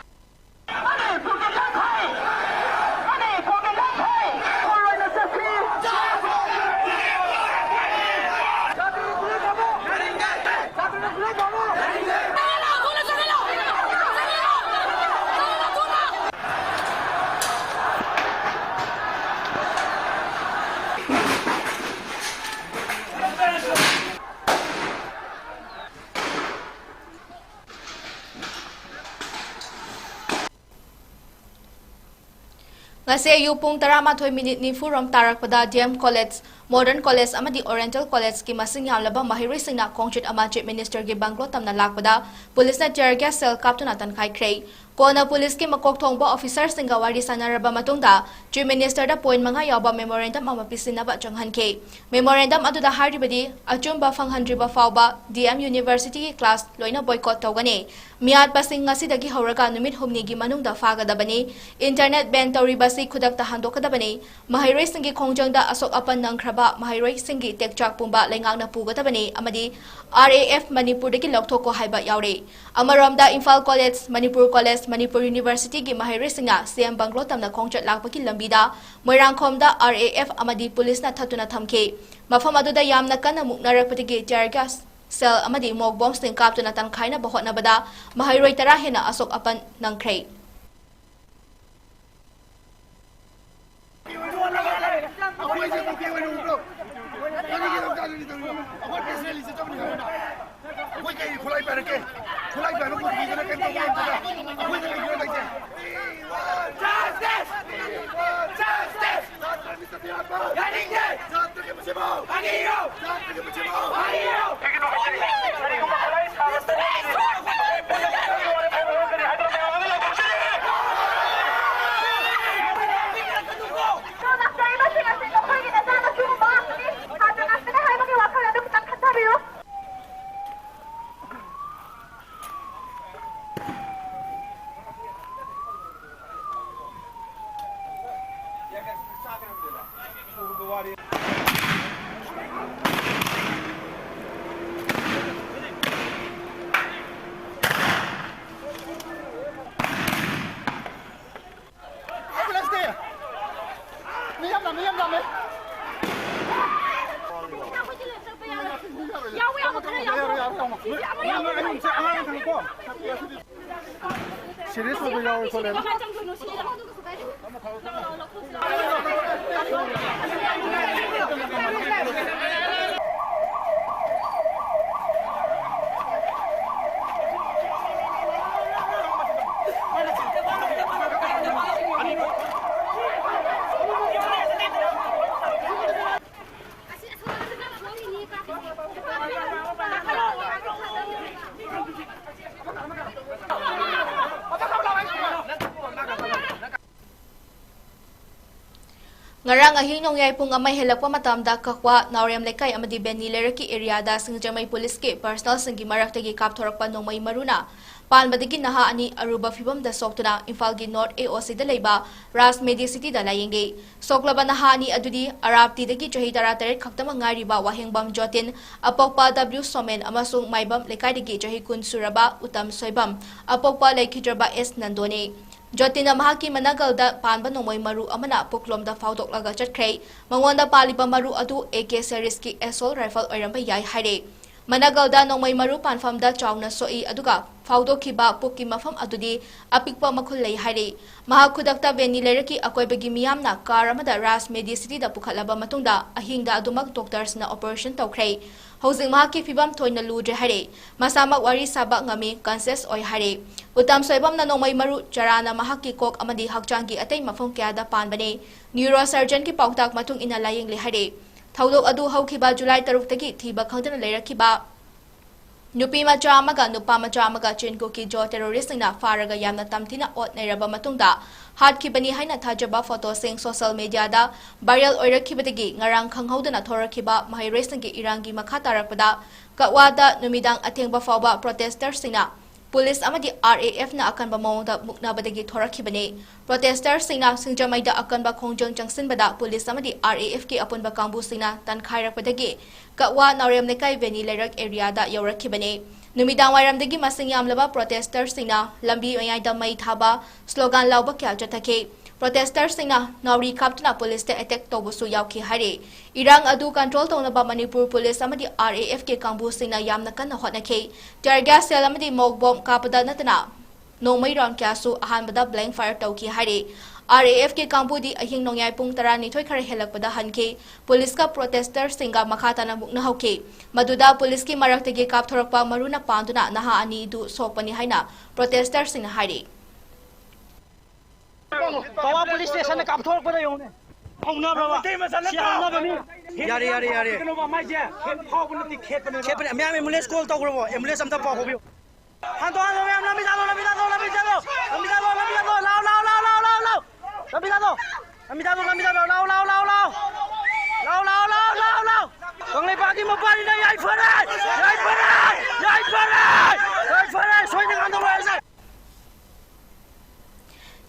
ꯉꯁꯤ ꯑꯌꯨꯛ ꯄꯨꯡ ꯇꯔꯥꯃꯥꯊꯣꯏ ꯃꯤꯅꯤꯠ ꯅꯤꯐꯨ ꯔꯣꯝ ꯇꯥꯔꯛꯄꯗ D M College, Modern College ꯑꯃꯗꯤ Oriental College ꯀꯤ ꯃꯁꯤꯡ ꯌꯥꯝꯂꯕ ꯃꯍꯩꯔꯣꯏꯁꯤꯡꯅ ꯈꯣꯡꯆꯠ ꯑꯃ Chief Minister ꯒꯤ bungalow ꯇꯝꯅ ꯂꯥꯛꯄꯗ police ꯅ tear gas shell ꯀꯥꯞꯇꯨꯅ ꯇꯥꯟꯈꯥꯏꯈ꯭ꯔꯦ꯫ ꯀꯣꯟꯅ police ꯀꯤ ꯃꯀꯣꯛ ꯊꯣꯡꯕ officer ꯁꯤꯡꯒ ꯋꯥꯔꯤ ꯁꯥꯟꯅꯔꯕ ꯃꯇꯨꯡꯗ Chief Minister ꯗ point ꯃꯉꯥ ꯌꯥꯎꯕ memorandum ꯑꯃ ꯄꯤꯁꯤꯟꯅꯕ ꯆꯪꯍꯟꯈꯤ꯫ Memorandum ꯑꯗꯨꯗ ꯍꯥꯏꯔꯤꯕꯗꯤ, ꯑꯆꯨꯝꯕ ꯐꯪꯍꯟꯗ꯭ꯔꯤꯕ ꯐꯥꯎꯕ D M University ꯒꯤ class ꯂꯣꯏꯅ boycott ꯇꯧꯒꯅꯤ꯫ ꯃꯤꯌꯥꯠꯄꯁꯤꯡ ꯉꯁꯤꯗꯒꯤ ꯍꯧꯔꯒ ꯅꯨꯃꯤꯠ ꯍꯨꯝꯅꯤꯒꯤ ꯃꯅꯨꯡꯗ ꯐꯥꯒꯗꯕꯅꯤ꯫ Internet ban ꯇꯧꯔꯤꯕꯁꯤ ꯈꯨꯗꯛꯇ ꯍꯟꯗꯣꯛꯀꯗꯕꯅꯤ꯫ ꯃꯍꯩꯔꯣꯏꯁꯤꯡꯒꯤ ꯈꯣꯡꯖꯪꯗ ꯑꯁꯣꯛ ꯑꯄꯟ ꯅꯪꯈ꯭ꯔꯕ ꯃꯍꯩꯔꯣꯏꯁꯤꯡꯒꯤ ꯇꯦꯛꯆꯥꯛ ꯄꯨꯝꯕ ꯂꯩꯉꯥꯛꯅ ꯄꯨꯒꯗꯕꯅꯤ ꯑꯃꯗꯤ R A F ꯃꯅꯤꯄꯨꯔꯗꯒꯤ ꯂꯧꯊꯣꯛꯀꯣ ꯍꯥꯏꯕ ꯌꯥꯎꯔꯤ꯫ ꯑꯃꯔꯣꯝꯗ Imphal College, Manipur College, Manipur University ꯒꯤ ꯃꯍꯩꯔꯣꯏꯁꯤꯡꯅ C M bungalow ꯇꯝꯅ ꯈꯣꯡꯆꯠ ꯂꯥꯛꯄꯒꯤ ꯂꯝꯕꯤꯗ ꯃꯣꯏꯔꯥꯡꯈꯣꯝꯗ R A F ꯑꯃꯗꯤ police ꯅ ꯊꯠꯇꯨꯅ ꯊꯝꯈꯤ꯫ ꯃꯐꯝ ꯑꯗꯨꯗ ꯌꯥꯝꯅ ꯀꯟꯅ ꯃꯨꯛꯅꯔꯛꯄꯗꯒꯤ tear gas shell ꯑꯃꯗꯤ mock bomb ꯁꯤꯡ ꯀꯥꯞꯇꯨꯅ ꯇꯥꯟꯈꯥꯏꯅꯕ ꯍꯣꯠꯅꯕꯗ ꯃꯍꯩꯔꯣꯏ ꯇꯔꯥ ꯍꯦꯟꯅ ꯑꯁꯣꯛ ꯑꯄꯟ ꯅꯪꯈ꯭ꯔꯦ꯫ ꯑꯩꯈꯣꯏꯁꯦ ꯀꯨꯀꯤ ꯑꯣꯏꯅ ꯎꯕ꯭ꯔꯣ? ꯀꯔꯤꯒꯤꯗꯃꯛꯇ ꯑꯗꯨꯗꯤ ꯇꯧꯔꯤꯅꯣ? ꯑꯩꯈꯣꯏ president ꯁꯦ ꯆꯠꯄꯅꯤ ꯍꯥꯏꯔꯣ ꯅꯪ? ꯑꯩꯈꯣꯏ ꯀꯩ ꯈꯨꯠꯂꯥꯏ ꯄꯥꯏꯔꯛꯀꯦ? ꯈꯨꯠꯂꯥꯏ ꯄꯥꯏꯕ ꯀꯨꯀꯤꯗꯨꯅ ꯀꯩꯝ ꯇꯧꯕ ꯉꯝꯗꯦꯗ꯫ ꯑꯩꯈꯣꯏꯗ ꯀꯩꯒꯤꯅꯣ ꯂꯩꯁꯦ? Justice! Justice! ꯌꯥꯅꯤꯡꯗꯦ! ꯖꯥꯠꯇ꯭ꯔꯒꯤ ꯃꯁꯤꯕꯨ! ꯐꯥꯒꯤꯔꯣ! ꯖꯥꯠꯇ꯭ꯔꯒꯤ ꯃꯁꯤꯕꯨ! ꯐꯥꯒꯤꯔꯣ! ꯂꯥꯛꯆꯔꯤꯕꯁꯤꯡ ꯑꯁꯤ ꯅꯈꯣꯏꯒꯤ ꯅꯆꯥꯅꯁꯨꯒꯨꯝꯕ ꯉꯥꯛꯇꯅꯤ꯫ ꯁꯥꯇ꯭ꯔ ꯉꯥꯛꯇꯅꯤ ꯍꯥꯏꯕꯒꯤ ꯋꯥꯈꯜ ꯑꯗꯨ ꯈꯤꯇꯪ ꯈꯟꯊꯕꯤꯌꯨ꯫ Serious ꯑꯣꯏꯕ ꯌꯥꯎꯋꯦ ꯈꯣꯠꯂꯦ꯫ ꯉꯔꯥꯡ ꯑꯍꯤꯡ ꯅꯣꯡꯌꯥꯏ ꯄꯨꯡ ꯑꯃ ꯍꯦꯜꯂꯛꯄ ꯃꯇꯝꯗ ꯀꯛꯋꯥ, ꯅꯥꯎꯔꯦꯝ ꯂꯩꯀꯥꯏ ꯑꯃꯗꯤ ꯕꯦꯅꯤ ꯂꯩꯔꯛꯀꯤ ꯑꯦꯔꯤꯌꯥꯗ ꯁꯤꯡꯖꯃꯩ ꯄꯨꯂꯤꯁꯀꯤ ꯄꯔꯁꯅꯦꯜꯁꯤꯡꯒꯤ ꯃꯔꯛꯇꯒꯤ ꯀꯥꯞꯊꯣꯔꯛꯄ ꯅꯣꯡꯃꯩ ꯃꯔꯨꯅ ꯄꯥꯟꯕꯗꯒꯤ ꯅꯍꯥ ꯑꯅꯤ ꯑꯔꯨꯕ ꯐꯤꯕꯝꯗ ꯁꯣꯛꯇꯨꯅ ꯏꯝꯐꯥꯜꯒꯤ ꯅꯣꯔꯠ ꯑꯦ ꯑꯣ ꯁꯤꯗ ꯂꯩꯕ ꯔꯥꯖ ꯃꯦꯗꯤꯁꯤꯇꯤꯗ ꯂꯥꯌꯦꯡꯉꯦ꯫ ꯁꯣꯛꯂꯕ ꯅꯍꯥ ꯑꯅꯤ ꯑꯗꯨꯗꯤ ꯑꯔꯥꯞꯇꯤꯗꯒꯤ ꯆꯍꯤ ꯇꯔꯥꯇꯔꯦꯠ ꯈꯛꯇꯃꯛ ꯉꯥꯏꯔꯤꯕ ꯋꯥꯍꯦꯡꯕꯝ ꯖꯣꯇꯤꯟ, ꯑꯄꯣꯛꯄ ꯗꯕ꯭ꯂꯤꯎ ꯁꯣꯃꯦꯟ ꯑꯃꯁꯨꯡ ꯃꯥꯏꯕꯝ ꯂꯩꯀꯥꯏꯗꯒꯤ ꯆꯍꯤ ꯀꯨꯟ ꯁꯨꯔꯕ ꯎꯇꯝ ꯁꯣꯏꯕꯝ, ꯑꯄꯣꯛꯄ ꯂꯩꯈꯤꯗ꯭ꯔꯕ ꯑꯦꯁ ꯅꯟꯗꯣꯅꯤ꯫ ꯖꯣꯇꯤꯟꯅ ꯃꯍꯥꯛꯀꯤ ꯃꯅꯥꯒꯜꯗ ꯄꯥꯟꯕ ꯅꯣꯡꯃꯩ ꯃꯔꯨ ꯑꯃꯅ ꯄꯨꯛꯂꯣꯝꯗ ꯐꯥꯎꯗꯣꯛꯂꯒ ꯆꯠꯈ꯭ꯔꯦ꯫ ꯃꯉꯣꯟꯗ ꯄꯥꯜꯂꯤꯕ ꯃꯔꯨ ꯑꯗꯨ ꯑꯦ ꯀꯦ ꯁꯦꯔꯤꯁꯀꯤ ꯑꯦꯁꯣꯜ ꯔꯥꯏꯐꯜ ꯑꯣꯏꯔꯝꯕ ꯌꯥꯏ ꯍꯥꯏꯔꯦ꯫ ꯃꯅꯥꯒꯜꯗ ꯅꯣꯡꯃꯩ ꯃꯔꯨ ꯄꯥꯟꯐꯝꯗ ꯆꯥꯎꯅ ꯁꯣꯛꯏ, ꯑꯗꯨꯒ ꯐꯥꯎꯗꯣꯛꯈꯤꯕ ꯄꯨꯛꯀꯤ ꯃꯐꯝ ꯑꯗꯨꯗꯤ ꯑꯄꯤꯛꯄ ꯃꯈꯨꯜ ꯂꯩ ꯍꯥꯏꯔꯤ꯫ ꯃꯍꯥꯛ ꯈꯨꯗꯛꯇ ꯕꯦꯅꯤ ꯂꯩꯔꯛꯀꯤ ꯑꯀꯣꯏꯕꯒꯤ ꯃꯤꯌꯥꯝꯅ ꯀꯥꯔ ꯑꯃꯗ ꯔꯥꯖ ꯃꯦꯗꯤꯁꯤꯇꯤꯗ ꯄꯨꯈꯠꯂꯕ ꯃꯇꯨꯡꯗ ꯑꯍꯤꯡꯗ ꯑꯗꯨꯃꯛ ꯗꯣꯛꯇꯔꯁꯅ ꯑꯣꯄꯔꯦꯁꯟ ꯇꯧꯈ꯭ꯔꯦ꯫ ꯍꯧꯖꯤꯛ ꯃꯍꯥꯛꯀꯤ ꯐꯤꯕꯝ ꯊꯣꯏꯅ ꯂꯨꯗ꯭ꯔꯦ ꯍꯥꯏꯔꯦ꯫ ꯃꯁꯥꯃꯛ ꯋꯥꯔꯤ ꯁꯥꯕ ꯉꯝꯃꯤ, ꯀꯟꯁꯤꯌꯁ ꯑꯣꯏ ꯍꯥꯏꯔꯦ꯫ ꯎꯇꯝ ꯁꯣꯏꯕꯝꯅ ꯅꯣꯡꯃꯩ ꯃꯔꯨ ꯆꯔꯥꯅ ꯃꯍꯥꯛꯀꯤ ꯀꯣꯛ ꯑꯃꯗꯤ ꯍꯛꯆꯥꯡꯒꯤ ꯑꯇꯩ ꯃꯐꯝ ꯀꯌꯥꯗ ꯄꯥꯟꯕꯅꯦ꯫ ꯅ꯭ꯌꯨꯔꯣ ꯁꯔꯖꯟꯒꯤ ꯄꯥꯎꯇꯥꯛ ꯃꯇꯨꯡ ꯏꯟꯅ ꯂꯥꯌꯦꯡꯂꯤ ꯍꯥꯏꯔꯦ꯫ ꯊꯧꯗꯣꯛ ꯑꯗꯨ ꯍꯧꯈꯤꯕ ꯖꯨꯂꯥꯏ ꯇꯔꯨꯛꯇꯒꯤ ꯊꯤꯕ ꯈꯪꯗꯅ ꯂꯩꯔꯛꯈꯤꯕ ꯅꯨꯄꯤ ꯃꯆꯥ ꯑꯃꯒ ꯅꯨꯄꯥ ꯃꯆꯥ ꯑꯃꯒ ꯆꯤꯟꯀꯨꯀꯤ ꯖꯣ ꯇꯦꯔꯣꯔꯤꯁꯁꯤꯡꯅ ꯐꯥꯔꯒ ꯌꯥꯝꯅ ꯇꯝꯊꯤꯅ ꯑꯣꯠ ꯅꯩꯔꯕ ꯃꯇꯨꯡꯗ ꯍꯥꯠꯈꯤꯕꯅꯤ ꯍꯥꯏꯅ ꯊꯥꯖꯕ ꯐꯣꯇꯣꯁꯤꯡ ꯁꯣꯁꯤꯌꯦꯜ ꯃꯤꯗꯤꯌꯥꯗ ꯚꯥꯏꯔꯦꯜ ꯑꯣꯏꯔꯛꯈꯤꯕꯗꯒꯤ ꯉꯔꯥꯡ ꯈꯪꯍꯧꯗꯅ ꯊꯣꯔꯛꯈꯤꯕ ꯃꯍꯩꯔꯣꯏꯁꯤꯡꯒꯤ ꯏꯔꯥꯡꯒꯤ ꯃꯈꯥ ꯇꯥꯔꯛꯄꯗ ꯀꯛꯋꯥꯗ ꯅꯨꯃꯤꯗꯥꯡ ꯑꯊꯦꯡꯕ ꯐꯥꯎꯕ ꯄ꯭ꯔꯣꯇꯦꯁꯇꯔꯁꯤꯡꯅ ꯄꯨꯂꯤꯁ ꯑꯃꯗꯤ ꯑꯥꯔ ꯑꯦ ꯑꯦꯐꯅ ꯑꯀꯟꯕ ꯃꯑꯣꯡꯗ ꯃꯨꯛꯅꯕꯗꯒꯤ ꯊꯣꯔꯛꯈꯤꯕꯅꯤ꯫ ꯄ꯭ꯔꯣꯇꯦꯁꯇꯔꯁꯤꯡꯅ ꯁꯤꯡꯖꯃꯩꯗ ꯑꯀꯟꯕ ꯈꯣꯡꯖꯪ ꯆꯪꯁꯤꯟꯕꯗ ꯄꯨꯂꯤꯁ ꯑꯃꯗꯤ ꯑꯥꯔ ꯑꯦ ꯑꯦꯐꯀꯤ ꯑꯄꯨꯟꯕ ꯀꯥꯡꯕꯨꯁꯤꯡꯅ ꯇꯥꯟꯈꯥꯏꯔꯛꯄꯗꯒꯤ ꯀꯛꯋꯥ ꯅꯥꯎꯔꯦꯝ ꯂꯩꯀꯥꯏ ꯕꯦꯅꯤ ꯂꯩꯔꯛ ꯑꯦꯔꯤꯌꯥꯗ ꯌꯧꯔꯛꯈꯤꯕꯅꯤ꯫ ꯅꯨꯃꯤꯗꯥꯡ ꯋꯥꯏꯔꯝꯗꯒꯤ ꯃꯁꯤꯡ ꯌꯥꯝꯂꯕ ꯄ꯭ꯔꯣꯇꯦꯁꯇꯔꯁꯤꯡꯅ ꯂꯝꯕꯤ ꯃꯌꯥꯏꯗ ꯃꯩ ꯊꯥꯕ, ꯁ꯭ꯂꯣꯒꯥꯟ ꯂꯥꯎꯕ ꯀꯌꯥ ꯆꯠꯊꯈꯤ꯫ ꯄ꯭ꯔꯣꯇꯦꯁꯇꯔꯁꯤꯡꯅ ꯅꯥꯎꯔꯤ ꯀꯥꯞꯇꯨꯅ ꯄꯨꯂꯤꯁꯇ ꯑꯦꯇꯦꯛ ꯇꯧꯕꯁꯨ ꯌꯥꯎꯈꯤ ꯍꯥꯏꯔꯤ꯫ ꯏꯔꯥꯡ ꯑꯗꯨ ꯀꯟꯇ꯭ꯔꯣꯜ ꯇꯧꯅꯕ ꯃꯅꯤꯄꯨꯔ ꯄꯨꯂꯤꯁ ꯑꯃꯗꯤ ꯑꯥꯔ ꯑꯦ ꯑꯦꯐꯀꯤ ꯀꯥꯡꯕꯨꯁꯤꯡꯅ ꯌꯥꯝꯅ ꯀꯟꯅ ꯍꯣꯠꯅꯈꯤ꯫ ꯇꯤꯌꯔ ꯒ꯭ꯌꯥꯁ ꯁꯦꯜ ꯑꯃꯗꯤ ꯃꯣꯛ ꯕꯣꯝ ꯀꯥꯞꯄꯗ ꯅꯠꯇꯅ ꯅꯣꯡꯃꯩ ꯔꯥꯎꯟ ꯀꯌꯥꯁꯨ ꯑꯍꯥꯟꯕꯗ ꯕ꯭ꯂꯦꯡ ꯐꯥꯌꯔ ꯇꯧꯈꯤ ꯍꯥꯏꯔꯤ꯫ ꯑꯥꯔ ꯑꯦ ꯑꯦꯐꯀꯤ ꯀꯥꯡꯕꯨꯗꯤ ꯑꯍꯤꯡ ꯅꯣꯡꯌꯥꯏ ꯄꯨꯡ ꯇꯔꯥꯅꯤꯊꯣꯏ ꯈꯔ ꯍꯦꯜꯂꯛꯄꯗ ꯍꯟꯈꯤ꯫ ꯄꯨꯂꯤꯁꯀ ꯄ꯭ꯔꯣꯇꯦꯁꯇꯔꯁꯤꯡꯒ ꯃꯈꯥ ꯇꯥꯅ ꯃꯨꯛꯅꯍꯧꯈꯤ꯫ ꯃꯗꯨꯗ ꯄꯨꯂꯤꯁꯀꯤ ꯃꯔꯛꯇꯒꯤ ꯀꯥꯞꯊꯣꯔꯛꯄ ꯃꯔꯨꯅ ꯄꯥꯟꯗꯨꯅ ꯅꯍꯥ ꯑꯅꯤꯗꯨ ꯁꯣꯛꯄꯅꯤ ꯍꯥꯏꯅ ꯄ꯭ꯔꯣꯇꯦꯁꯇꯔꯁꯤꯡꯅ ꯍꯥꯏꯔꯤ꯫ ꯀꯛꯋꯥ ꯄꯨꯂꯤꯁ ꯁ꯭ꯇꯦꯁꯟꯗ ꯀꯥꯞꯊꯣꯔꯛꯄꯗ ꯌꯦꯡꯉꯨꯅꯦ꯫ ꯐꯥꯎꯅꯕ꯭ꯔꯕ? ꯃꯩꯇꯩ ꯃꯆꯥ ꯅꯠꯇ꯭ꯔꯣ? ꯁꯤ ꯍꯥꯎꯅꯕ ꯃꯤ꯫ ꯌꯥꯔꯦ, ꯌꯥꯔꯦ, ꯌꯥꯔꯦ꯫ ꯀꯩꯅꯣꯕ, ꯃꯥꯏꯁꯦ ꯐꯦꯠ ꯐꯥꯎꯕ ꯅꯠꯇꯦ, ꯈꯦꯠꯄꯅꯦꯕ꯫ ꯈꯦꯠꯄꯅꯦ꯫ ꯃꯌꯥꯝ ambulance call ꯇꯧꯈ꯭ꯔꯕꯣ? Ambulance ꯑꯝꯇ ꯄꯥꯎ ꯐꯥꯎꯕꯤꯌꯨ꯫ ꯍꯟꯗꯣꯛ, ꯍꯟꯗꯣꯛ, ꯃꯌꯥꯝ ꯂꯝꯕꯤ ꯆꯠꯂꯣ, ꯂꯝꯕꯤ ꯆꯠꯂꯣ, ꯂꯝꯕꯤ ꯆꯠꯂꯣ꯫ ꯂꯝꯕꯤ ꯆꯠꯂꯣ, ꯂꯝꯕꯤ ꯆꯠꯂꯣ, ꯂꯥꯎ, ꯂꯥꯎ, ꯂꯥꯎ, ꯂꯥꯎ, ꯂꯥꯎ, ꯂꯥꯎ꯫ ꯂꯝꯕꯤ ꯆꯠꯂꯣ, ꯂꯝꯕꯤ ꯆꯠꯂꯣ, ꯂꯥꯎ, ꯂꯥꯎ, ꯂꯥꯎ, ꯂꯥꯎ, ꯂꯥꯎ꯫ ꯂꯥꯎ, ꯂꯥꯎ, ꯂꯥꯎ, ꯂꯥꯎ, ꯂꯥꯎ꯫ ꯀꯪꯂꯩꯄꯥꯛꯀꯤ ꯃꯄꯥꯅꯤꯅ ꯌꯥꯏꯐꯔꯦ, ꯌꯥꯏꯐꯔꯦ, ꯌꯥꯏꯐꯔꯦ, ꯌꯥꯏꯐꯔꯦ, ꯁꯣꯏꯗꯅ ꯉꯥꯡꯊꯣꯛꯂꯣꯏ ꯍꯥꯏꯁꯦ꯫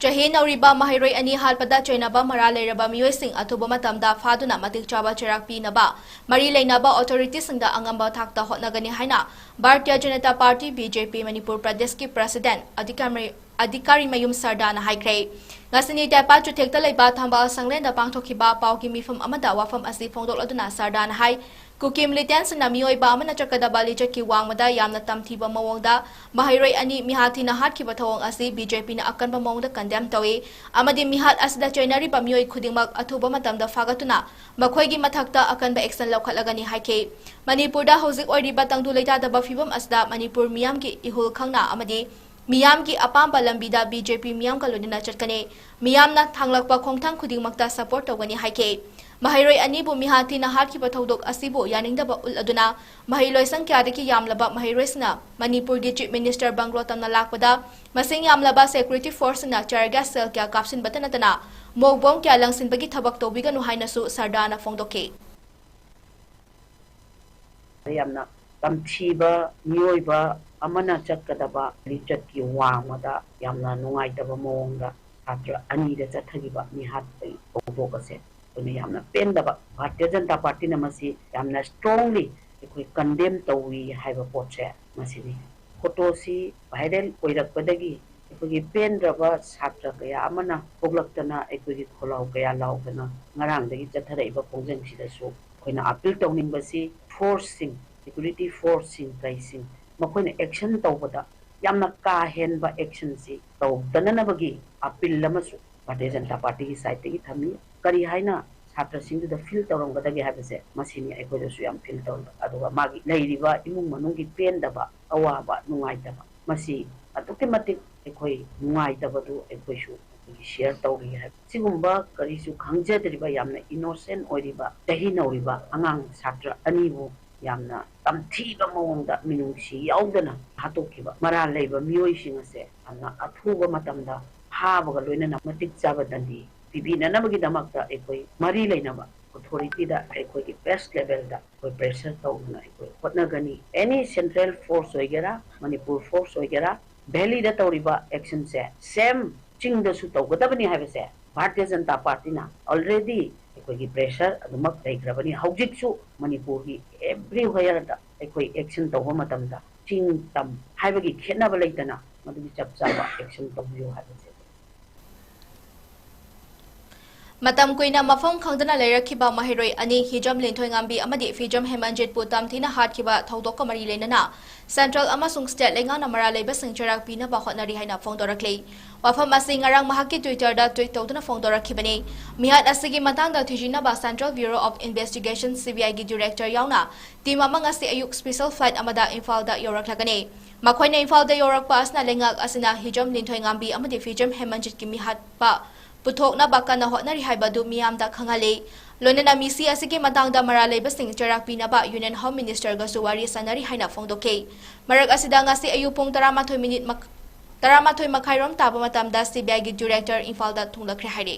ꯆꯍꯤ ꯅꯧꯔꯤꯕ ꯃꯍꯩꯔꯣꯏ ꯑꯅꯤ ꯍꯥꯠꯄꯗ ꯆꯩꯅꯕ ꯃꯔꯥꯜ ꯂꯩꯔꯕ ꯃꯤꯑꯣꯏꯁꯤꯡ ꯑꯊꯨꯕ ꯃꯇꯝꯗ ꯐꯥꯗꯨꯅ ꯃꯇꯤꯛ ꯆꯥꯕ ꯆꯩꯔꯥꯛ ꯄꯤꯅꯕ ꯃꯔꯤ ꯂꯩꯅꯕ authority ꯁꯤꯡꯗ ꯑꯉꯝꯕ ꯊꯥꯛꯇ ꯍꯣꯠꯅꯒꯅꯤ ꯍꯥꯏꯅ Bharatiya Janata Party, B J P, Manipur ꯄ꯭ꯔꯗꯦꯁꯀꯤ president ꯑꯙꯤꯀꯥꯔꯤ ꯑꯙꯤꯀꯥꯔꯤꯃꯌꯨꯝ ꯁꯔꯗꯥꯅ ꯍꯥꯏꯈ꯭ꯔꯦ꯫ ꯉꯁꯤꯅꯤ ꯇꯦꯄꯥ ꯆꯨꯊꯦꯛꯇ ꯂꯩꯕ ꯊꯝꯕꯥꯜ ꯁꯪꯂꯦꯟꯗ ꯄꯥꯡꯊꯣꯛꯈꯤꯕ ꯄꯥꯎꯒꯤ ꯃꯤꯐꯝ ꯑꯃꯗ ꯋꯥꯐꯝ ꯑꯁꯤ ꯐꯣꯡꯗꯣꯛꯂꯗꯨꯅ ꯁꯔꯗꯥꯅ ꯍꯥꯏ, ꯀꯨꯀꯤ militantꯁꯤꯡꯅ ꯃꯤꯑꯣꯏꯕ ꯑꯃꯅ ꯆꯠꯀꯗꯕ ꯂꯤꯆꯠꯀꯤ ꯋꯥꯡꯃꯗ ꯌꯥꯝꯅ ꯇꯝꯊꯤꯕ ꯃꯑꯣꯡꯗ ꯃꯍꯩꯔꯣꯏ ꯑꯅꯤ ꯃꯤꯍꯥꯠ ꯊꯤꯅ ꯍꯥꯠꯈꯤꯕ ꯊꯧꯑꯣꯡ ꯑꯁꯤ B J Pꯅ ꯑꯀꯟꯕ ꯃꯑꯣꯡꯗ condemn ꯇꯧꯏ ꯑꯃꯗꯤ ꯃꯤꯍꯥꯠ ꯑꯁꯤꯗ ꯆꯩꯅꯔꯤꯕ ꯃꯤꯑꯣꯏ ꯈꯨꯗꯤꯡꯃꯛ ꯑꯊꯨꯕ ꯃꯇꯝꯗ ꯐꯥꯒꯠꯇꯨꯅ ꯃꯈꯣꯏꯒꯤ ꯃꯊꯛꯇ ꯑꯀꯟꯕ action ꯂꯧꯈꯠꯂꯒꯅꯤ ꯍꯥꯏꯈꯤ꯫ ꯃꯅꯤꯄꯨꯔꯗ ꯍꯧꯖꯤꯛ ꯑꯣꯏꯔꯤꯕ ꯇꯪꯗꯨ ꯂꯩꯇꯥꯗꯕ ꯐꯤꯕꯝ ꯑꯁꯤꯗ ꯃꯅꯤꯄꯨꯔ ꯃꯤꯌꯥꯝꯒꯤ ꯏꯍꯨꯜ ꯈꯪꯅ ꯑꯃꯗꯤ ꯃꯤꯌꯥꯝꯒꯤ ꯑꯄꯥꯝꯕ ꯂꯝꯕꯤꯗ B J P ꯃꯤꯌꯥꯝꯒ ꯂꯣꯏꯅꯅ ꯆꯠꯀꯅꯤ꯫ ꯃꯤꯌꯥꯝꯅ ꯊꯥꯡꯂꯛꯄ ꯈꯣꯡꯊꯥꯡ ꯈꯨꯗꯤꯡꯃꯛꯇ support ꯇꯧꯒꯅꯤ ꯍꯥꯏꯈꯤ꯫ ꯃꯍꯩꯔꯣꯏ ꯑꯅꯤꯕꯨ ꯃꯤꯍꯥꯠ ꯊꯤꯅ ꯍꯥꯠꯈꯤꯕ ꯊꯧꯗꯣꯛ ꯑꯁꯤꯕꯨ ꯌꯥꯅꯤꯡꯗꯕ ꯎꯠꯂꯗꯨꯅ ꯃꯍꯩ ꯂꯣꯏꯁꯪ ꯀꯌꯥꯗꯒꯤ ꯌꯥꯝꯂꯕ ꯃꯍꯩꯔꯣꯏꯁꯤꯡꯅ ꯃꯅꯤꯄꯨꯔꯒꯤ Chief Minister bungalow ꯇꯝꯅ ꯂꯥꯛꯄꯗ ꯃꯁꯤꯡ ꯌꯥꯝꯂꯕ security forceꯁꯤꯡꯅ tear gas shell ꯀꯌꯥ ꯀꯥꯞꯁꯤꯟꯕꯇ ꯅꯠꯇꯅ mop bomb ꯀꯌꯥ ꯂꯪꯁꯤꯟꯕꯒꯤ ꯊꯕꯛ ꯇꯧꯕꯤꯒꯅꯨ ꯍꯥꯏꯅꯁꯨ ꯁꯔꯗꯥꯅ ꯐꯣꯡꯗꯣꯛꯈꯤ꯫ ꯌꯥꯝꯅ ꯇꯝꯊꯤꯕ ꯃꯤꯑꯣꯏꯕ ꯑꯃꯅ ꯆꯠꯀꯗꯕ ꯂꯤꯆꯠꯀꯤ ꯋꯥꯡꯃꯗ ꯌꯥꯝꯅ ꯅꯨꯡꯉꯥꯏꯇꯕ ꯃꯑꯣꯡꯗ ꯁꯥꯇ꯭ꯔ ꯑꯅꯤꯗ ꯆꯠꯊꯈꯤꯕ ꯃꯤꯍꯥꯠꯄꯒꯤ ꯊꯧꯗꯣꯛ ꯑꯁꯦ ꯑꯩꯈꯣꯏꯅ ꯌꯥꯝꯅ ꯄꯦꯟꯗꯕ, ꯚꯥꯔꯇꯤꯌ ꯖꯅꯇꯥ ꯄꯥꯔꯇꯤꯅ ꯃꯁꯤ ꯌꯥꯝꯅ strongly ꯑꯩꯈꯣꯏ condemn ꯇꯧꯏ ꯍꯥꯏꯕ ꯄꯣꯠꯁꯦ ꯃꯁꯤꯅꯤ꯫ Photoꯁꯤ viral ꯑꯣꯏꯔꯛꯄꯗꯒꯤ ꯑꯩꯈꯣꯏꯒꯤ ꯄꯦꯟꯗ꯭ꯔꯕ ꯁꯥꯇ꯭ꯔ ꯀꯌꯥ ꯑꯃꯅ ꯊꯣꯛꯂꯛꯇꯅ ꯑꯩꯈꯣꯏꯒꯤ ꯈꯣꯜꯂꯥꯎ ꯀꯌꯥ ꯂꯥꯎꯗꯅ ꯉꯔꯥꯡꯗꯒꯤ ꯆꯠꯊꯔꯛꯏꯕ ꯈꯣꯡꯖꯪꯁꯤꯗꯁꯨ ꯑꯩꯈꯣꯏꯅ appeal ꯇꯧꯅꯤꯡꯕꯁꯤ forceꯁꯤꯡ, security forceꯁꯤꯡ ꯀꯩꯁꯤꯡ ꯃꯈꯣꯏꯅ action ꯇꯧꯕꯗ ꯌꯥꯝꯅ ꯀꯥ ꯍꯦꯟꯕ actionꯁꯤ ꯇꯧꯗꯅꯅꯕꯒꯤ appeal ꯑꯃꯁꯨ ꯚꯥꯔꯇꯤꯌ ꯖꯅꯇꯥ ꯄꯥꯔꯇꯤꯒꯤ sideꯇꯒꯤ ꯊꯝꯃꯤ꯫ ꯀꯔꯤ ꯍꯥꯏꯅ ꯁꯥꯇ꯭ꯔꯁꯤꯡꯗꯨꯗ feel ꯇꯧꯔꯝꯒꯗꯒꯦ ꯍꯥꯏꯕꯁꯦ ꯃꯁꯤꯅꯤ ꯑꯩꯈꯣꯏꯗꯁꯨ ꯌꯥꯝ feel ꯇꯧꯔꯤꯕ꯫ ꯑꯗꯨꯒ ꯃꯥꯒꯤ ꯂꯩꯔꯤꯕ ꯏꯃꯨꯡ ꯃꯅꯨꯡꯒꯤ ꯄꯦꯟꯗꯕ, ꯑꯋꯥꯕ, ꯅꯨꯡꯉꯥꯏꯇꯕ, ꯃꯁꯤ ꯑꯗꯨꯛꯀꯤ ꯃꯇꯤꯛ ꯑꯩꯈꯣꯏ ꯅꯨꯡꯉꯥꯏꯇꯕꯗꯨ ꯑꯩꯈꯣꯏꯁꯨ ꯑꯩꯈꯣꯏꯒꯤ ꯁꯤꯌꯔ ꯇꯧꯔꯤ ꯍꯥꯏꯕ꯫ ꯁꯤꯒꯨꯝꯕ ꯀꯔꯤꯁꯨ ꯈꯪꯖꯗ꯭ꯔꯤꯕ, ꯌꯥꯝꯅ ꯏꯅꯣꯁꯦꯟ ꯑꯣꯏꯔꯤꯕ, ꯆꯍꯤ ꯅꯧꯔꯤꯕ ꯑꯉꯥꯡ ꯁꯥꯇ꯭ꯔ ꯑꯅꯤꯕꯨ ꯌꯥꯝꯅ ꯇꯝꯊꯤꯕ ꯃꯑꯣꯡꯗ ꯃꯤꯅꯨꯡꯁꯤ ꯌꯥꯎꯗꯅ ꯍꯥꯠꯇꯣꯛꯈꯤꯕ ꯃꯔꯥꯜ ꯂꯩꯕ ꯃꯤꯑꯣꯏꯁꯤꯡ ꯑꯁꯦ ꯌꯥꯝꯅ ꯑꯊꯨꯕ ꯃꯇꯝꯗ ꯐꯥꯕꯒ ꯂꯣꯏꯅꯅ ꯃꯇꯤꯛ ꯆꯥꯕ ꯗꯟꯗꯤ ꯄꯤꯕꯤꯅꯅꯕꯒꯤꯗꯃꯛꯇ ꯑꯩꯈꯣꯏ ꯃꯔꯤ ꯂꯩꯅꯕ ꯑꯣꯊꯣꯔꯤꯇꯤꯗ ꯑꯩꯈꯣꯏꯒꯤ ꯕꯦꯁ ꯂꯦꯚꯦꯜꯗ ꯑꯩꯈꯣꯏ ꯄ꯭ꯔꯦꯁꯔ ꯇꯧꯗꯨꯅ ꯑꯩꯈꯣꯏ ꯍꯣꯠꯅꯒꯅꯤ꯫ ꯑꯦꯅꯤ ꯁꯦꯟꯇ꯭ꯔꯦꯜ ꯐꯣꯔꯁ ꯑꯣꯏꯒꯦꯔꯥ, ꯃꯅꯤꯄꯨꯔ ꯐꯣꯔꯁ ꯑꯣꯏꯒꯦꯔꯥ, ꯚꯦꯂꯤꯗ ꯇꯧꯔꯤꯕ ꯑꯦꯛꯁꯟꯁꯦ ꯁꯦꯝ ꯆꯤꯡꯗꯁꯨ ꯇꯧꯒꯗꯕꯅꯤ ꯍꯥꯏꯕꯁꯦ ꯚꯥꯔꯇꯤꯌ ꯖꯅꯇꯥ ꯄꯥꯔꯇꯤꯅ ꯑꯣꯜꯔꯦꯗꯤ ꯑꯩꯈꯣꯏꯒꯤ ꯄ꯭ꯔꯦꯁꯔ ꯑꯗꯨꯃꯛ ꯂꯩꯈ꯭ꯔꯕꯅꯤ꯫ ꯍꯧꯖꯤꯛꯁꯨ ꯃꯅꯤꯄꯨꯔꯒꯤ ꯑꯦꯚ꯭ꯔꯤꯋꯦꯌꯔꯗ ꯑꯩꯈꯣꯏ ꯑꯦꯛꯁꯟ ꯇꯧꯕ ꯃꯇꯝꯗ ꯆꯤꯡ ꯇꯝ ꯍꯥꯏꯕꯒꯤ ꯈꯦꯠꯅꯕ ꯂꯩꯇꯅ ꯃꯗꯨꯒꯤ ꯆꯞ ꯆꯥꯕ ꯑꯦꯛꯁꯟ ꯇꯧꯕꯤꯌꯨ ꯍꯥꯏꯕꯁꯦ꯫ ꯃꯇꯝ ꯀꯨꯏꯅ ꯃꯐꯝ ꯈꯪꯗꯅ ꯂꯩꯔꯛꯈꯤꯕ ꯃꯍꯩꯔꯣꯏ ꯑꯅꯤ, ꯍꯤꯖꯝ ꯂꯤꯟꯊꯣꯏꯉꯥꯝꯕꯤ ꯑꯃꯗꯤ ꯐꯤꯖꯝ ꯍꯦꯃꯟꯖꯤꯠꯄꯨ ꯇꯝꯊꯤꯅ ꯍꯥꯠꯈꯤꯕ ꯊꯧꯗꯣꯛꯀ ꯃꯔꯤ ꯂꯩꯅꯅ ꯁꯦꯟꯇ꯭ꯔꯦꯜ ꯑꯃꯁꯨꯡ ꯁ꯭ꯇꯦꯠ ꯂꯩꯉꯥꯛꯅ ꯃꯔꯥꯜ ꯂꯩꯕꯁꯤꯡ ꯆꯩꯔꯥꯛ ꯄꯤꯅꯕ ꯍꯣꯠꯅꯔꯤ ꯍꯥꯏꯅ ꯐꯣꯡꯗꯣꯔꯛꯂꯤ꯫ ꯋꯥꯐꯝ ꯑꯁꯤ ꯉꯔꯥꯡ ꯃꯍꯥꯛꯀꯤ ꯇ꯭ꯋꯤꯇꯔꯗ ꯇ꯭ꯋꯤꯠ ꯇꯧꯗꯨꯅ ꯐꯣꯡꯗꯣꯔꯛꯈꯤꯕꯅꯤ꯫ ꯃꯤꯍꯥꯠ ꯑꯁꯤꯒꯤ ꯃꯇꯥꯡꯗ ꯊꯤꯖꯤꯟꯅꯕ central bureau of investigation, C B ꯑꯥꯏꯒꯤ ꯗꯤꯔꯦꯛꯇꯔ ꯌꯥꯎꯅ ꯇꯤꯝ ꯑꯃ ꯉꯁꯤ ꯑꯌꯨꯛ ꯁ꯭ꯄꯦꯁꯦꯜ ꯐ꯭ꯂꯥꯏꯠ ꯑꯃꯗ ꯏꯝꯐꯥꯜꯗ ꯌꯧꯔꯛꯂꯒꯅꯤ꯫ ꯃꯈꯣꯏꯅ ꯏꯝꯐꯥꯜꯗ ꯌꯧꯔꯛꯄ ꯑꯁꯤꯅ ꯂꯩꯉꯥꯛ ꯑꯁꯤꯅ ꯍꯤꯖꯝ ꯂꯤꯟꯊꯣꯏꯉꯥꯝꯕꯤ ꯑꯃꯗꯤ ꯐꯤꯖꯝ ꯍꯦꯃꯟꯖꯤꯠꯀꯤ ꯃꯤꯍꯥꯠꯄ ꯄꯨꯊꯣꯛꯅꯕ ꯀꯟꯅ ꯍꯣꯠꯅꯔꯤ ꯍꯥꯏꯕꯗꯨ ꯃꯤꯌꯥꯝꯗ ꯈꯪꯍꯜꯂꯤ꯫ ꯂꯣꯏꯅꯅ ꯃꯤꯁꯤ ꯑꯁꯤꯒꯤ ꯃꯇꯥꯡꯗ ꯃꯔꯥꯜ ꯂꯩꯕꯁꯤꯡ ꯆꯩꯔꯥꯛ ꯄꯤꯅꯕ ꯌꯨꯅꯤꯌꯟ ꯍꯣꯝ ꯃꯤꯅꯤꯁꯇꯔꯒꯁꯨ ꯋꯥꯔꯤ ꯁꯥꯟꯅꯔꯤ ꯍꯥꯏꯅ ꯐꯣꯡꯗꯣꯛꯈꯤ꯫ ꯃꯔꯛ ꯑꯁꯤꯗ ꯉꯁꯤ ꯑꯌꯨꯛ ꯄꯨꯡ ꯇꯔꯥꯃꯥꯊꯣꯏ ꯃꯤꯅꯤꯠ ꯃꯛ-, ꯇꯔꯥꯃꯥꯊꯣꯏ ꯃꯈꯥꯏꯔꯣꯝ ꯇꯥꯕ ꯃꯇꯝꯗ ꯁꯤ ꯕꯤ ꯑꯥꯏꯒꯤ ꯗꯤꯔꯦꯛꯇꯔ ꯏꯝꯐꯥꯜꯗ ꯊꯨꯡꯂꯈ꯭ꯔꯦ ꯍꯥꯏꯔꯤ꯫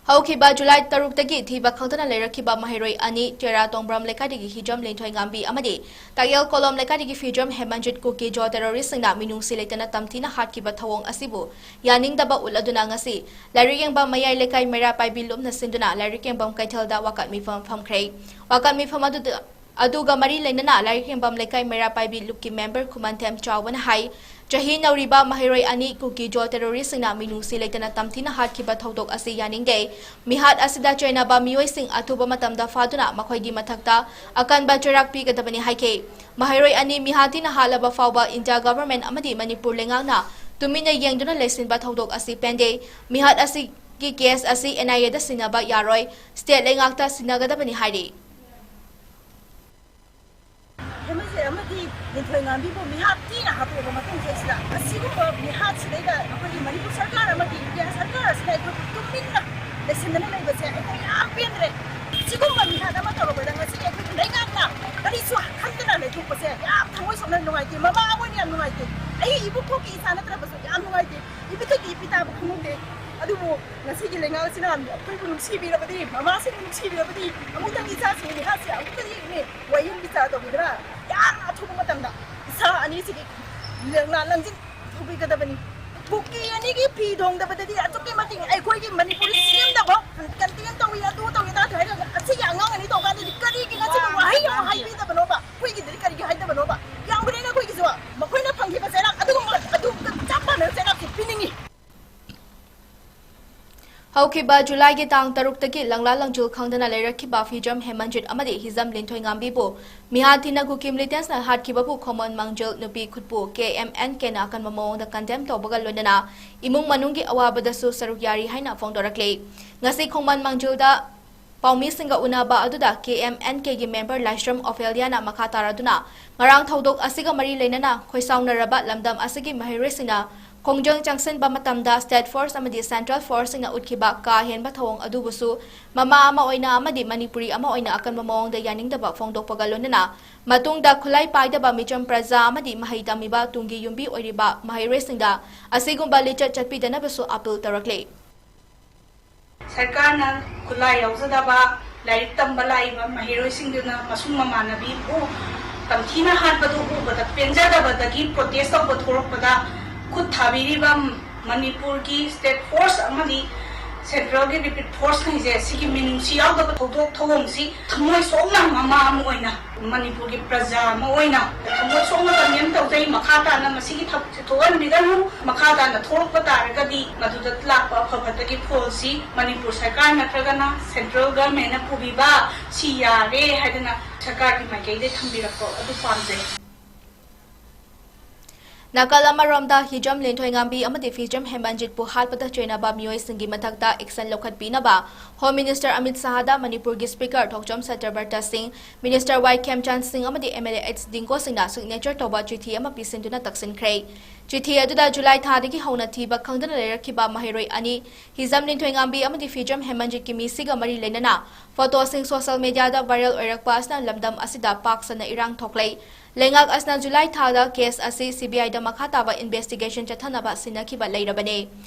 ꯍꯧꯈꯤꯕ ꯖꯨꯂꯥꯏ ꯇꯔꯨꯛꯇꯒꯤ ꯊꯤꯕ ꯈꯪꯗꯅ ꯂꯩꯔꯛꯈꯤꯕ ꯃꯍꯩꯔꯣꯏ ꯑꯅꯤ, ꯇꯦꯔꯥ ꯇꯣꯡꯕ꯭ꯔꯝ ꯂꯩꯀꯥꯏꯗꯒꯤ ꯍꯤꯖꯝ ꯂꯤꯟꯊꯣꯏꯉꯥꯝꯕꯤ ꯑꯃꯗꯤ ꯇꯥꯛꯌꯦꯜ ꯀꯣꯂꯣꯝ ꯂꯩꯀꯥꯏꯗꯒꯤ ꯐꯤꯖꯝ ꯍꯦꯃꯟꯖꯤꯠ ꯀꯨꯀꯤ ꯖꯣ ꯇꯦꯔꯣꯔꯤꯁꯁꯤꯡꯅ ꯃꯤꯅꯨꯡꯁꯤ ꯂꯩꯇꯅ ꯇꯝꯊꯤꯅ ꯍꯥꯠꯈꯤꯕ ꯊꯧꯑꯣꯡ ꯑꯁꯤꯕꯨ ꯌꯥꯅꯤꯡꯗꯕ ꯎꯠꯂꯗꯨꯅ ꯉꯁꯤ ꯂꯥꯏꯔꯤꯛ ꯌꯦꯡꯕ ꯃꯌꯥꯏ ꯂꯩꯀꯥꯏ ꯃꯩꯔꯥ ꯄꯥꯏꯕꯤ ꯂꯨꯞꯅ ꯁꯤꯟꯗꯨꯅ ꯂꯥꯏꯔꯤꯛ ꯌꯦꯡꯐꯝ ꯀꯩꯊꯦꯜꯗ ꯋꯥꯀꯠ ꯃꯤꯐꯝ ꯐꯝꯈ꯭ꯔꯦ꯫ ꯋꯥꯀꯠ ꯃꯤꯐꯝ ꯑꯗꯨꯗ ꯑꯗꯨꯒ ꯃꯔꯤ ꯂꯩꯅꯅ ꯂꯥꯏꯔꯤꯛ ꯌꯦꯡꯐꯝ ꯂꯩꯀꯥꯏ ꯃꯩꯔꯥ ꯄꯥꯏꯕꯤ ꯂꯨꯞꯀꯤ ꯃꯦꯝꯕꯔ ꯈꯨꯃꯟꯊꯦꯝ ꯆꯥꯎꯕꯅ ꯍꯥꯏ, ꯆꯍꯤ ꯅꯧꯔꯤꯕ ꯃꯍꯩꯔꯣꯏ ꯑꯅꯤ ꯀꯨꯀꯤ ꯖꯣ ꯇꯦꯔꯣꯔꯤꯁꯁꯤꯡꯅ ꯃꯤꯅꯨꯡꯁꯤ ꯂꯩꯇꯅ ꯇꯝꯊꯤꯅ ꯍꯥꯠꯈꯤꯕ ꯊꯧꯗꯣꯛ ꯑꯁꯤ ꯌꯥꯅꯤꯡꯗꯦ꯫ ꯃꯤꯍꯥꯠ ꯑꯁꯤꯗ ꯆꯣꯏꯅꯕ ꯃꯤꯑꯣꯏꯁꯤꯡ ꯑꯊꯨꯕ ꯃꯇꯝꯗ ꯐꯥꯗꯨꯅ ꯃꯈꯣꯏꯒꯤ ꯃꯊꯛꯇ ꯑꯀꯟꯕ ꯆꯩꯔꯥꯛ ꯄꯤꯒꯗꯕꯅꯤ ꯍꯥꯏꯈꯤ꯫ ꯃꯍꯩꯔꯣꯏ ꯑꯅꯤ ꯃꯤꯍꯥꯠ ꯊꯤꯅ ꯍꯥꯠꯂꯕ ꯐꯥꯎꯕ ꯏꯟꯗꯤꯌꯥ ꯒꯚꯔꯟꯃꯦꯟꯠ ꯑꯃꯗꯤ ꯃꯅꯤꯄꯨꯔ ꯂꯩꯉꯥꯛꯅ ꯇꯨꯃꯤꯟꯅ ꯌꯦꯡꯗꯨꯅ ꯂꯩꯁꯤꯟꯕ ꯊꯧꯗꯣꯛ ꯑꯁꯤ ꯄꯦꯟꯗꯦ꯫ ꯃꯤꯍꯥꯠ ꯑꯁꯤꯒꯤ ꯀꯦꯁ ꯑꯁꯤ ꯑꯦꯟ ꯑꯥꯏ ꯑꯦꯗ ꯁꯤꯟꯅꯕ ꯌꯥꯔꯣꯏ, ꯁ꯭ꯇꯦꯠ ꯂꯩꯉꯥꯛꯇ ꯁꯤꯟꯅꯒꯗꯕꯅꯤ ꯍꯥꯏꯔꯤ꯫ ꯍꯦꯃꯟꯖꯤꯠ ꯑꯃꯗꯤ ꯂꯤꯟꯊꯣꯏ ꯉꯥꯝꯕꯤꯕꯨ ꯃꯤꯍꯥꯠ ꯊꯤꯅ ꯍꯥꯠꯇꯣꯛꯑꯕ ꯃꯇꯨꯡ ꯊꯦꯡꯁꯤꯗ ꯑꯁꯤꯒꯨꯝꯕ ꯃꯤꯍꯥꯠꯁꯤꯗꯩꯗ ꯑꯩꯈꯣꯏꯒꯤ ꯃꯅꯤꯄꯨꯔ ꯁꯔꯀꯥꯔ ꯑꯃꯗꯤ ꯏꯟꯗꯤꯌꯥ ꯁꯔꯀꯥꯔ ꯑꯁꯤꯅ ꯑꯩꯈꯣꯏꯕꯨ ꯇꯨꯃꯤꯟꯅ ꯂꯩꯁꯤꯟꯗꯅ ꯂꯩꯕꯁꯦ ꯑꯩꯈꯣꯏ ꯌꯥꯝ ꯄꯦꯟꯗ꯭ꯔꯦ꯫ ꯁꯤꯒꯨꯝꯕ ꯃꯤꯍꯥꯠ ꯑꯃ ꯇꯧꯔꯕꯗ ꯉꯁꯤ ꯑꯩꯈꯣꯏꯒꯤ ꯂꯩꯉꯥꯛꯅ ꯀꯔꯤꯁꯨ ꯈꯟꯗꯅ ꯂꯩꯊꯣꯛꯄꯁꯦ ꯌꯥꯝ ꯊꯃꯣꯏ ꯁꯣꯛꯅ ꯅꯨꯡꯉꯥꯏꯇꯦ꯫ ꯃꯃꯥ ꯑꯃ ꯑꯣꯏꯅ ꯌꯥꯝ ꯅꯨꯡꯉꯥꯏꯇꯦ꯫ ꯑꯩ ꯏꯕꯨꯡꯊꯣꯛꯀꯤ ꯏꯆꯥ ꯅꯠꯇ꯭ꯔꯕꯁꯨ ꯌꯥꯝ ꯅꯨꯡꯉꯥꯏꯇꯦ꯫ ꯏꯕꯨꯡꯊꯣꯛꯀꯤ ꯏꯄꯤ ꯇꯥꯕ ꯈꯪꯍꯧꯗꯦ꯫ ꯑꯗꯨꯕꯨ ꯉꯁꯤꯒꯤ ꯂꯩꯉꯥꯛ ꯑꯁꯤꯅ ꯑꯩꯈꯣꯏꯕꯨ ꯅꯨꯡꯁꯤꯕꯤꯔꯕꯗꯤ, ꯃꯃꯥꯁꯤꯡꯕꯨ ꯅꯨꯡꯁꯤꯕꯤꯔꯕꯗꯤ ꯑꯃꯨꯛꯇꯪ ꯏꯆꯥꯁꯤꯡ ꯃꯤꯍꯥꯠꯁꯦ ꯑꯃꯨꯛꯇꯪ ꯌꯦꯡꯅꯤ꯫ ꯋꯥꯌꯦꯜ ꯕꯤꯆꯥꯔ ꯇꯧꯕꯤꯗꯅ ꯌꯥꯝꯅ ꯑꯊꯨꯕ ꯃꯇꯝꯗ ꯏꯆꯥ ꯑꯅꯤꯁꯤꯒꯤ ꯂꯪꯂꯥ ꯂꯪꯖꯤꯟ ꯇꯧꯕꯤꯒꯗꯕꯅꯤ꯫ ꯀꯨꯀꯤ ꯑꯅꯤꯒꯤ ꯐꯤ ꯊꯣꯡꯗꯕꯗꯗꯤ ꯑꯗꯨꯛꯀꯤ ꯃꯇꯤꯛ ꯑꯩꯈꯣꯏꯒꯤ ꯃꯅꯤꯄꯨꯔꯤ ꯁꯤ ꯑꯦꯝꯗꯐꯥꯎ ꯀꯟꯗꯦꯝ ꯇꯧꯏ, ꯑꯗꯨ ꯇꯧꯏ, ꯑꯗꯥ ꯇꯧꯏ ꯍꯥꯏꯔꯒ ꯑꯁꯤꯒꯤ ꯑꯉꯥꯡ ꯑꯅꯤ ꯇꯧꯀꯥꯟꯗꯗꯤ ꯀꯔꯤꯒꯤ ꯉꯁꯤꯕꯨ ꯋꯥꯍꯩ ꯑꯃ ꯍꯥꯏꯕꯤꯗꯕꯅꯣꯕ? ꯑꯩꯈꯣꯏꯒꯤꯗꯗꯤ ꯀꯔꯤꯒꯤ ꯍꯥꯏꯗꯕꯅꯣꯕ? ꯌꯥꯎꯕꯅꯤꯅ ꯑꯩꯈꯣꯏꯒꯤꯁꯨ ꯃꯈꯣꯏꯅ ꯐꯪꯈꯤꯕ ꯆꯩꯔꯥꯛ ꯑꯗꯨꯒꯨꯝꯕ ꯑꯗꯨꯒ ꯆꯞ ꯃꯥꯟꯅꯕ ꯆꯩꯔꯥꯛꯁꯦ ꯄꯤꯅꯤꯡꯉꯤ꯫ ꯍꯧꯈꯤꯕ ꯖꯨꯂꯥꯏꯒꯤ ꯇꯥꯡ ꯇꯔꯨꯛꯇꯒꯤ ꯂꯪꯂꯥ ꯂꯪꯖꯨꯜ ꯈꯪꯗꯅ ꯂꯩꯔꯛꯈꯤꯕ ꯐꯤꯖꯝ ꯍꯦꯃꯟꯖꯤꯠ ꯑꯃꯗꯤ ꯍꯤꯖꯝ ꯂꯤꯟꯊꯣꯏꯉꯥꯝꯕꯤꯕꯨ ꯃꯤꯍꯥꯠ ꯊꯤꯅ ꯀꯨꯀꯤ ꯃꯤꯂꯤꯇꯦꯟꯁꯅ ꯍꯥꯠꯈꯤꯕꯕꯨ ꯈꯣꯡꯃꯟ ꯃꯥꯡꯖꯤꯜ ꯅꯨꯄꯤ ꯈꯨꯠꯄꯨ ꯀꯦ ꯑꯦꯝ ꯑꯦꯟ ꯀꯦꯅ ꯑꯀꯟꯕ ꯃꯑꯣꯡꯗ ꯀꯟꯗꯦꯝ ꯇꯧꯕꯒ ꯂꯣꯏꯅꯅ ꯏꯃꯨꯡ ꯃꯅꯨꯡꯒꯤ ꯑꯋꯥꯕꯗꯁꯨ ꯁꯔꯨꯛ ꯌꯥꯔꯤ ꯍꯥꯏꯅ ꯐꯣꯡꯗꯣꯔꯛꯂꯤ꯫ ꯉꯁꯤ ꯈꯣꯡꯃꯟ ꯃꯥꯡꯖꯤꯜꯗ ꯄꯥꯎꯃꯤꯁꯤꯡꯒ ꯎꯅꯕ ꯑꯗꯨꯗ ꯀꯦ ꯑꯦꯝ ꯑꯦꯟ ꯀꯦꯒꯤ ꯃꯦꯝꯕꯔ ꯂꯥꯏꯁ꯭ꯔꯝ ꯑꯣꯐꯦꯂꯤꯌꯥꯅ ꯃꯈꯥ ꯇꯥꯔꯗꯨꯅ ꯉꯔꯥꯡ ꯊꯧꯗꯣꯛ ꯑꯁꯤꯒ ꯃꯔꯤ ꯂꯩꯅꯅ ꯈꯣꯏꯁꯥꯎꯅꯔꯕ ꯂꯝꯗꯝ ꯑꯁꯤꯒꯤ ꯃꯍꯩꯔꯣꯏꯁꯤꯡꯅ ꯈꯣꯡꯖꯪ ꯆꯪꯁꯤꯟꯕ ꯃꯇꯝꯗ state force ꯑꯃꯗꯤ central forceꯁꯤꯡꯅ ꯎꯠꯈꯤꯕ ꯀꯥ ꯍꯦꯟꯕ ꯊꯧꯑꯣꯡ ꯑꯗꯨꯕꯨꯁꯨ ꯃꯃꯥ ꯑꯃ ꯑꯣꯏꯅ ꯑꯃꯗꯤ ꯃꯅꯤꯄꯨꯔꯤ ꯑꯃ ꯑꯣꯏꯅ ꯑꯀꯟꯕ ꯃꯑꯣꯡꯗ ꯌꯥꯅꯤꯡꯗꯕ ꯐꯣꯡꯗꯣꯛꯄꯒ ꯂꯣꯏꯅꯅ ꯃꯇꯨꯡꯗ ꯈꯨꯠꯂꯥꯏ ꯄꯥꯏꯗꯕ ꯃꯤꯆꯝ ꯄ꯭ꯔꯖꯥ ꯑꯃꯗꯤ ꯃꯍꯩ ꯇꯝꯃꯤꯕ ꯇꯨꯡꯒꯤ ꯌꯨꯝꯕꯤ ꯑꯣꯏꯔꯤꯕ ꯃꯍꯩꯔꯣꯏꯁꯤꯡꯗ ꯑꯁꯤꯒꯨꯝꯕ ꯂꯤꯆꯠ ꯆꯠꯄꯤꯗꯅꯕꯁꯨ ꯑꯥꯄꯤꯜ ꯇꯧꯔꯛꯂꯤ꯫ ꯁꯔꯀꯥꯔꯅ ꯈꯨꯠꯂꯥꯏ ꯌꯥꯎꯖꯗꯕ ꯂꯥꯏꯔꯤꯛ ꯇꯝꯕ ꯂꯥꯛꯏꯕ ꯃꯍꯩꯔꯣꯏꯁꯤꯡꯗꯨꯅ ꯃꯁꯨꯡ ꯃꯃꯥꯟꯅꯕꯤꯕꯨ ꯇꯝꯊꯤꯅ ꯍꯥꯠꯄꯗꯨ ꯎꯕꯗ ꯄꯦꯟꯖꯗꯕꯗꯒꯤ protest ꯇꯧꯕ ꯊꯣꯔꯛꯄꯗ ꯈꯨꯠ ꯊꯥꯕꯤꯔꯤꯕ ꯃꯅꯤꯄꯨꯔꯒꯤ state force ꯑꯃꯗꯤ centralꯒꯤ repeat forceꯉꯩꯁꯦ ꯁꯤꯒꯤ ꯃꯤꯅꯨꯡꯁꯤ ꯌꯥꯎꯗꯕ ꯊꯧꯗꯣꯛ ꯊꯧꯑꯣꯡꯁꯤ ꯊꯃꯣꯏ ꯁꯣꯛꯅ ꯃꯃꯥ ꯑꯃ ꯑꯣꯏꯅ ꯃꯅꯤꯄꯨꯔꯒꯤ ꯄ꯭ꯔꯖꯥ ꯑꯃ ꯑꯣꯏꯅ ꯊꯃꯣꯏ ꯁꯣꯛꯅ condemn ꯇꯧꯖꯩ꯫ ꯃꯈꯥ ꯇꯥꯅ ꯃꯁꯤꯒꯤ ꯊꯕꯛꯁꯦ ꯊꯣꯛꯍꯟꯕꯤꯒꯅꯨ꯫ ꯃꯈꯥ ꯇꯥꯅ ꯊꯣꯛꯂꯛꯄ ꯇꯥꯔꯒꯗꯤ ꯃꯗꯨꯗ ꯂꯥꯛꯄ ꯑꯐ ꯐꯠꯇꯒꯤ ꯐꯣꯜꯁꯤ ꯃꯅꯤꯄꯨꯔ ꯁꯔꯀꯥꯔ ꯅꯠꯇ꯭ꯔꯒꯅ central governmentꯅ ꯄꯨꯕꯤꯕ ꯁꯤ ꯌꯥꯔꯦ ꯍꯥꯏꯗꯅ ꯁꯔꯀꯥꯔꯒꯤ ꯃꯥꯏꯀꯩꯗꯒꯤ ꯊꯝꯕꯤꯔꯛꯄ ꯑꯗꯨ ꯄꯥꯝꯖꯩ꯫ ꯅꯥꯀꯜ ꯑꯃꯔꯣꯝꯗ, ꯍꯤꯖꯝ ꯂꯤꯟꯊꯣꯏꯉꯥꯝꯕꯤ ꯑꯃꯗꯤ ꯐꯤꯖꯝ ꯍꯦꯃꯟꯖꯤꯠꯄꯨ ꯍꯥꯠꯄꯗ ꯆꯣꯏꯅꯕ ꯃꯤꯑꯣꯏꯁꯤꯡꯒꯤ ꯃꯊꯛꯇ action ꯂꯧꯈꯠꯄꯤꯅꯕ Home Minister ꯑꯃꯤꯠ ꯁꯍꯥꯗ ꯃꯅꯤꯄꯨꯔꯒꯤ Speaker ꯊꯣꯛꯆꯣꯝ ꯁꯇ꯭ꯌꯕ꯭ꯔꯇ ꯁꯤꯡ, Minister ꯋꯥꯏ ꯈꯦꯝꯆꯥꯟ ꯁꯤꯡ ꯑꯃꯗꯤ MLA ꯑꯩꯆ ꯗꯤꯡꯒꯣ ꯁꯤꯡꯅ signature ꯇꯧꯕ ꯆꯤꯊꯤ ꯑꯃ ꯄꯤꯁꯤꯟꯗꯨꯅ ꯇꯛꯁꯤꯟꯈ꯭ꯔꯦ꯫ ꯆꯤꯊꯤ ꯑꯗꯨꯗ ꯖꯨꯂꯥꯏ ꯊꯥꯗꯒꯤ ꯍꯧꯅ ꯊꯤꯕ ꯈꯪꯗꯅ ꯂꯩꯔꯛꯈꯤꯕ ꯃꯍꯩꯔꯣꯏ ꯑꯅꯤ, ꯍꯤꯖꯝ ꯂꯤꯟꯊꯣꯏꯉꯥꯝꯕꯤ ꯑꯃꯗꯤ ꯐꯤꯖꯝ ꯍꯦꯃꯟꯖꯤꯠꯀꯤ ꯃꯤꯁꯤꯒ ꯃꯔꯤ ꯂꯩꯅꯅ photo ꯁꯤꯡ social media ꯗ viral ꯑꯣꯏꯔꯛꯄ ꯑꯁꯤꯅ ꯂꯝꯗꯝ ꯑꯁꯤꯗ ꯄꯥꯛ ꯁꯟꯅ ꯏꯔꯥꯡ ꯊꯣꯛꯂꯦ꯫ ꯂꯩꯉꯥꯛ ꯑꯁꯤꯅ ꯖꯨꯂꯥꯏ ꯊꯥꯗ case ꯑꯁꯤ CBI ꯗ ꯃꯈꯥ ꯇꯥꯕ investigation ꯆꯠꯊꯅꯕ ꯁꯤꯟꯅꯈꯤꯕ ꯂꯩꯔꯕꯅꯤ꯫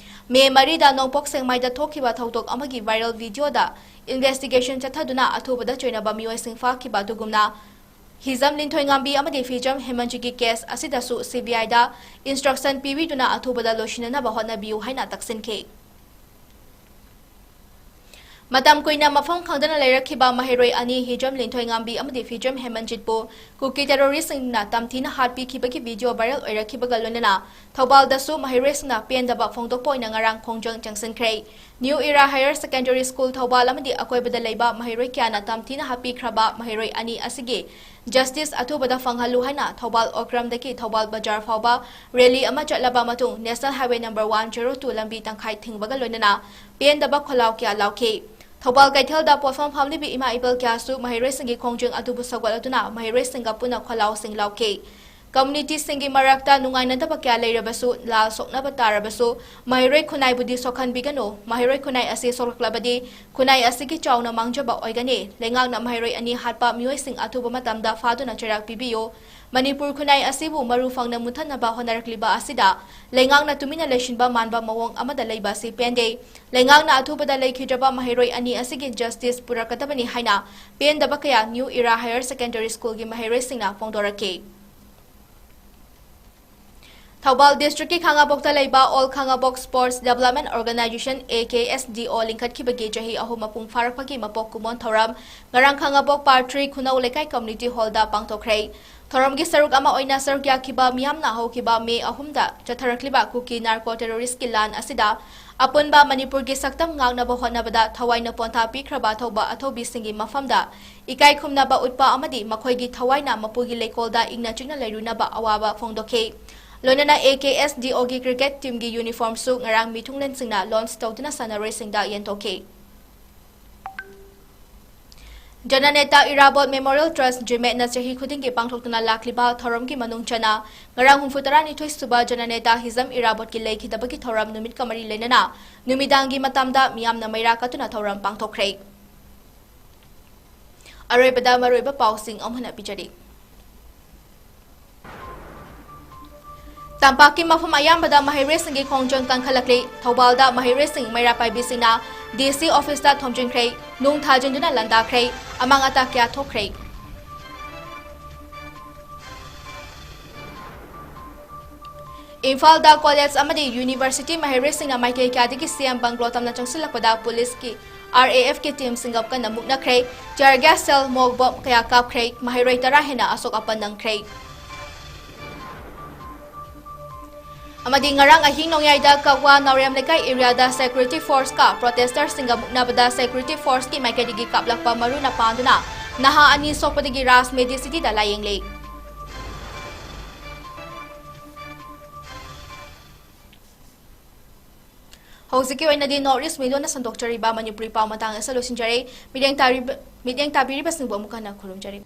ꯃꯦ ꯃꯔꯤꯗ ꯅꯣꯡꯄꯣꯛ ꯁꯦꯛꯃꯥꯏꯗ ꯊꯣꯛꯈꯤꯕ ꯊꯧꯗꯣꯛ ꯑꯃꯒꯤ viral video ꯗ investigation ꯆꯠꯊꯗꯨꯅ ꯑꯊꯨꯕꯗ ꯆꯣꯏꯅꯕ ꯃꯤꯑꯣꯏꯁꯤꯡ ꯐꯥꯈꯤꯕ ꯑꯗꯨꯒꯨꯝꯅ, ꯍꯤꯖꯝ ꯂꯤꯟꯊꯣꯏꯉꯥꯝꯕꯤ ꯑꯃꯗꯤ ꯐꯤꯖꯝ ꯍꯦꯃꯟꯖꯤꯠꯀꯤ case ꯑꯁꯤꯗꯁꯨ CBI ꯗ instruction ꯄꯤꯕꯤꯗꯨꯅ ꯑꯊꯨꯕꯗ ꯂꯣꯏꯁꯤꯟꯅꯅꯕ ꯍꯣꯠꯅꯕꯤꯌꯨ ꯍꯥꯏꯅ ꯇꯛꯁꯤꯟꯈꯤ꯫ ꯃꯇꯝ ꯀꯨꯏꯅ ꯃꯐꯝ ꯈꯪꯗꯅ ꯂꯩꯔꯛꯈꯤꯕ ꯃꯍꯩꯔꯣꯏ ꯑꯅꯤ, ꯍꯤꯖꯝ ꯂꯤꯟꯊꯣꯏꯉꯥꯝꯕꯤ ꯑꯃꯗꯤ ꯐꯤꯖꯝ ꯍꯦꯃꯟꯖꯤꯠꯄꯨ ꯀꯨꯀꯤ terrorist ꯁꯤꯡꯅ ꯇꯝꯊꯤꯅ ꯍꯥꯠꯄꯤꯈꯤꯕꯒꯤ video viral ꯑꯣꯏꯔꯛꯈꯤꯕꯒ ꯂꯣꯏꯅꯅ ꯊꯧꯕꯥꯜꯗꯁꯨ ꯃꯍꯩꯔꯣꯏꯁꯤꯡꯅ ꯄꯦꯟꯗꯕ ꯐꯣꯡꯗꯣꯛꯄ ꯑꯣꯏꯅ ꯉꯔꯥꯡ ꯈꯣꯡꯖꯪ ꯆꯪꯁꯤꯟꯈ꯭ꯔꯦ꯫ New Era Higher Secondary School Thoubal ꯑꯃꯗꯤ ꯑꯀꯣꯏꯕꯗ ꯂꯩꯕ ꯃꯍꯩꯔꯣꯏ ꯀꯌꯥꯅ ꯇꯝꯊꯤꯅ ꯍꯥꯠꯄꯤꯈ꯭ꯔꯕ ꯃꯍꯩꯔꯣꯏ ꯑꯅꯤ ꯑꯁꯤꯒꯤ justice ꯑꯊꯨꯕꯗ ꯐꯪꯍꯜꯂꯨ ꯍꯥꯏꯅ ꯊꯧꯕꯥꯜ ꯑꯣꯀ꯭ꯔꯝꯗꯒꯤ ꯊꯧꯕꯥꯜ ꯕꯖꯥꯔ ꯐꯥꯎꯕ rally ꯑꯃ ꯆꯠꯂꯕ ꯃꯇꯨꯡ National Highway number one zero two ꯂꯝꯕꯤ ꯇꯪꯈꯥꯏ ꯊꯤꯡꯕꯒ ꯂꯣꯏꯅꯅ ꯄꯦꯟꯗꯕ ꯈꯣꯜꯂꯥꯎ ꯀꯌꯥ ꯂꯥꯎꯈꯤ꯫ ꯊꯧꯕꯥꯜ ꯀꯩꯊꯦꯜꯗ ꯄꯣꯠꯐꯝ ꯐꯝꯂꯤꯕ ꯏꯃꯥ ꯏꯕꯦꯜ ꯀꯌꯥꯁꯨ ꯃꯍꯩꯔꯣꯏꯁꯤꯡꯒꯤ ꯈꯣꯡꯖꯪ ꯑꯗꯨꯕꯨ ꯁꯧꯒꯠꯂꯗꯨꯅ ꯃꯍꯩꯔꯣꯏꯁꯤꯡꯒ ꯄꯨꯟꯅ ꯈꯣꯜꯂꯥꯎꯁꯤꯡ ꯂꯥꯎꯈꯤ꯫ Community ꯁꯤꯡꯒꯤ ꯃꯔꯛꯇ ꯅꯨꯡꯉꯥꯏꯅꯗꯕ ꯀꯌꯥ ꯂꯩꯔꯕꯁꯨ, ꯂꯥꯜ ꯁꯣꯛꯅꯕ ꯇꯥꯔꯕꯁꯨ, ꯃꯍꯩꯔꯣꯏ ꯈꯨꯟꯅꯥꯏꯕꯨꯗꯤ ꯁꯣꯛꯍꯟꯕꯤꯒꯅꯨ꯫ ꯃꯍꯩꯔꯣꯏ ꯈꯨꯟꯅꯥꯏ ꯑꯁꯤ ꯁꯣꯛꯂꯛꯂꯕꯗꯤ ꯈꯨꯟꯅꯥꯏ ꯑꯁꯤꯒꯤ ꯆꯥꯎꯅ ꯃꯥꯡꯖꯕ ꯑꯣꯏꯒꯅꯤ꯫ ꯂꯩꯉꯥꯛꯅ ꯃꯍꯩꯔꯣꯏ ꯑꯅꯤ ꯍꯥꯠꯄ ꯃꯤꯑꯣꯏꯁꯤꯡ ꯑꯊꯨꯕ ꯃꯇꯝꯗ ꯐꯥꯗꯨꯅ ꯆꯩꯔꯥꯛ ꯄꯤꯕꯤꯌꯨ꯫ ꯃꯅꯤꯄꯨꯔ ꯈꯨꯟꯅꯥꯏ ꯑꯁꯤꯕꯨ ꯃꯔꯨ ꯐꯪꯅ ꯃꯨꯠꯊꯠꯅꯕ ꯍꯣꯠꯅꯔꯛꯂꯤꯕ ꯑꯁꯤꯗ ꯂꯩꯉꯥꯛꯅ ꯇꯨꯃꯤꯟꯅ ꯂꯩꯁꯤꯟꯕ ꯃꯥꯟꯕ ꯃꯑꯣꯡ ꯑꯃꯗ ꯂꯩꯕ ꯑꯁꯤ ꯄꯦꯟꯗꯦ꯫ ꯂꯩꯉꯥꯛꯅ ꯑꯊꯨꯕꯗ ꯂꯩꯈꯤꯗ꯭ꯔꯕ ꯃꯍꯩꯔꯣꯏ ꯑꯅꯤ ꯑꯁꯤꯒꯤ justice ꯄꯨꯔꯛꯀꯗꯕꯅꯤ ꯍꯥꯏꯅ ꯄꯦꯟꯗꯕ ꯀꯌꯥ New Era Higher Secondary School ꯒꯤ ꯃꯍꯩꯔꯣꯏꯁꯤꯡꯅ ꯐꯣꯡꯗꯣꯔꯛꯈꯤ꯫ ꯊꯧꯕꯥꯜ district ꯀꯤ ꯈꯥꯉꯕꯣꯛꯇ ꯂꯩꯕ All Khangabok Sports Development Organisation, A K S D O, ꯂꯤꯡꯈꯠꯈꯤꯕꯒꯤ ꯆꯍꯤ ꯑꯍꯨꯝ ꯃꯄꯨꯡ ꯐꯥꯔꯛꯄꯒꯤ ꯃꯄꯣꯛ ꯀꯨꯝꯑꯣꯟ ꯊꯧꯔꯝ ꯉꯔꯥꯡ ꯈꯥꯉꯕꯣꯛ Part three ꯈꯨꯅꯧ ꯂꯩꯀꯥꯏ community hall ꯗ ꯄꯥꯡꯊꯣꯛꯈ꯭ꯔꯦ꯫ ꯊꯧꯔꯝꯒꯤ ꯁꯔꯨꯛ ꯑꯃ ꯑꯣꯏꯅ ꯁꯔꯨꯛ ꯌꯥꯈꯤꯕ ꯃꯤꯌꯥꯝꯅ ꯍꯧꯈꯤꯕ ꯃꯦ ꯑꯍꯨꯝꯗ ꯆꯠꯊꯔꯛꯂꯤꯕ ꯀꯨꯀꯤ narco terrorist ꯀꯤ ꯂꯥꯟ ꯑꯁꯤꯗ ꯑꯄꯨꯟꯕ ꯃꯅꯤꯄꯨꯔꯒꯤ ꯁꯛꯇꯝ ꯉꯥꯛꯅꯕ ꯍꯣꯠꯅꯕꯗ ꯊꯋꯥꯏꯅ ꯄꯣꯟꯊꯥ ꯄꯤꯈ꯭ꯔꯕ ꯑꯊꯧꯕ ꯑꯊꯧꯕꯤꯁꯤꯡꯒꯤ ꯃꯐꯝꯗ ꯏꯀꯥꯏ ꯈꯨꯝꯅꯕ ꯎꯠꯄ ꯑꯃꯗꯤ ꯃꯈꯣꯏꯒꯤ ꯊꯋꯥꯏꯅ ꯃꯄꯨꯒꯤ ꯂꯩꯀꯣꯜꯗ ꯏꯪꯅ ꯆꯤꯛꯅ ꯂꯩꯔꯨꯅꯕ ꯑꯋꯥꯕ ꯐꯣꯡꯗꯣꯛꯈꯤ꯫ ꯂꯣꯏꯅꯅ A K S D O ꯒꯤ cricket team ꯒꯤ uniform ꯁꯨ ꯉꯔꯥꯡ ꯃꯤꯊꯨꯡꯂꯦꯟꯁꯤꯡꯅ launch ꯇꯧꯗꯨꯅ ꯁꯥꯟꯅꯔꯣꯏꯁꯤꯡꯗ ꯌꯦꯟꯊꯣꯛꯈꯤ꯫ ꯖꯅꯅꯦꯇꯥ ꯏꯔꯥꯕꯣꯠ Memorial Trust, ꯖꯤꯃꯦꯠꯅ ꯆꯍꯤ ꯈꯨꯗꯤꯡꯒꯤ ꯄꯥꯡꯊꯣꯛꯇꯨꯅ ꯂꯥꯛꯂꯤꯕ ꯊꯧꯔꯝꯒꯤ ꯃꯅꯨꯡ ꯆꯟꯅ ꯉꯔꯥꯡ ꯍꯨꯝꯐꯨꯇꯔꯥꯅꯤꯊꯣꯏ ꯁꯨꯕ ꯖꯅꯅꯦꯇꯥ ꯍꯤꯖꯝ ꯏꯔꯥꯕꯣꯠꯀꯤ ꯂꯩꯈꯤꯗꯕꯒꯤ ꯊꯧꯔꯝ ꯅꯨꯃꯤꯠꯀ ꯃꯔꯤ ꯂꯩꯅꯅ ꯅꯨꯃꯤꯗꯥꯡꯒꯤ ꯃꯇꯝꯗ ꯃꯤꯌꯥꯝꯅ ꯃꯩꯔꯥ ꯀꯠꯇꯨꯅ ꯊꯧꯔꯝ ꯄꯥꯡꯊꯣꯛꯈ꯭ꯔꯦ꯫ ꯑꯔꯣꯏꯕꯗ ꯃꯔꯨꯑꯣꯏꯕ ꯄꯥꯎꯁꯤꯡ ꯑꯃꯨꯛ ꯍꯟꯅ ꯄꯤꯖꯔꯤ꯫ ꯇꯝꯄꯥꯛꯀꯤ ꯃꯐꯝ ꯑꯌꯥꯝꯕꯗ ꯃꯍꯩꯔꯣꯏꯁꯤꯡꯒꯤ ꯈꯣꯡꯖꯪ ꯀꯟꯈꯠꯂꯛꯂꯤ꯫ ꯊꯧꯕꯥꯜꯗ ꯃꯍꯩꯔꯣꯏꯁꯤꯡ ꯃꯩꯔꯥ ꯄꯥꯏꯕꯤꯁꯤꯡꯅ D C office ꯇ ꯊꯣꯝꯖꯤꯟꯈ꯭ꯔꯦ, ꯅꯨꯡ ꯊꯥꯖꯤꯟꯗꯨꯅ ꯂꯥꯟꯗꯥꯈ꯭ꯔꯦ, ꯑꯃꯥꯡ ꯑꯇꯥ ꯀꯌꯥ ꯊꯣꯛꯈ꯭ꯔꯦ꯫ ꯏꯝꯐꯥꯜꯗ college ꯑꯃꯗꯤ university ꯃꯍꯩꯔꯣꯏꯁꯤꯡꯅ ꯃꯥꯏꯀꯩ ꯀꯌꯥꯗꯒꯤ C M bungalow ꯇꯝꯅ ꯆꯪꯁꯤꯜꯂꯛꯄꯗ police ꯀꯤ R A F ꯀꯤ team ꯁꯤꯡꯒ ꯀꯟꯅ ꯃꯨꯛꯅꯈ꯭ꯔꯦ꯫ Tear gas shell, smoke bomb ꯀꯌꯥ ꯀꯥꯞꯈ꯭ꯔꯦ꯫ ꯃꯍꯩꯔꯣꯏ ꯇꯔꯥ ꯍꯦꯟꯅ ꯑꯁꯣꯛ ꯑꯄꯟ ꯅꯪꯈ꯭ꯔꯦ꯫ ꯑꯃꯗꯤ ꯉꯔꯥꯡ ꯑꯍꯤꯡ ꯅꯣꯡꯌꯥꯏꯗ ꯀꯛꯋꯥ ꯅꯥꯎꯔꯦꯝ ꯂꯩꯀꯥꯏ area ꯗ security force ꯀ protester ꯁꯤꯡꯒ ꯃꯨꯛꯅꯕꯗ security force ꯀꯤ ꯃꯥꯏꯀꯩꯗꯒꯤ ꯀꯥꯞꯂꯛꯄ ꯃꯔꯨꯅ ꯄꯥꯟꯗꯨꯅ ꯅꯍꯥ ꯑꯅꯤ ꯁꯣꯛꯄꯗꯒꯤ Raj Medicity ꯗ ꯂꯥꯌꯦꯡꯂꯦ꯫ ꯍꯧꯖꯤꯛꯀꯤ ꯑꯣꯏꯅꯗꯤ North East Media ꯅ ꯁꯟꯗꯣꯛꯆꯔꯤꯕ ꯃꯅꯤꯄꯨꯔꯤ ꯄꯥꯎ ꯃꯇꯥꯡ ꯑꯁꯤꯗ ꯂꯣꯏꯁꯤꯟꯖꯔꯦ꯫ ꯃꯤꯠꯌꯦꯡ ꯇꯥꯔꯤꯕ, ꯃꯤꯠꯌꯦꯡ ꯇꯥꯕꯤꯔꯤꯕꯁꯤꯡꯕꯨ ꯑꯃꯨꯛ ꯍꯟꯅ ꯈꯨꯔꯨꯝꯖꯔꯤ꯫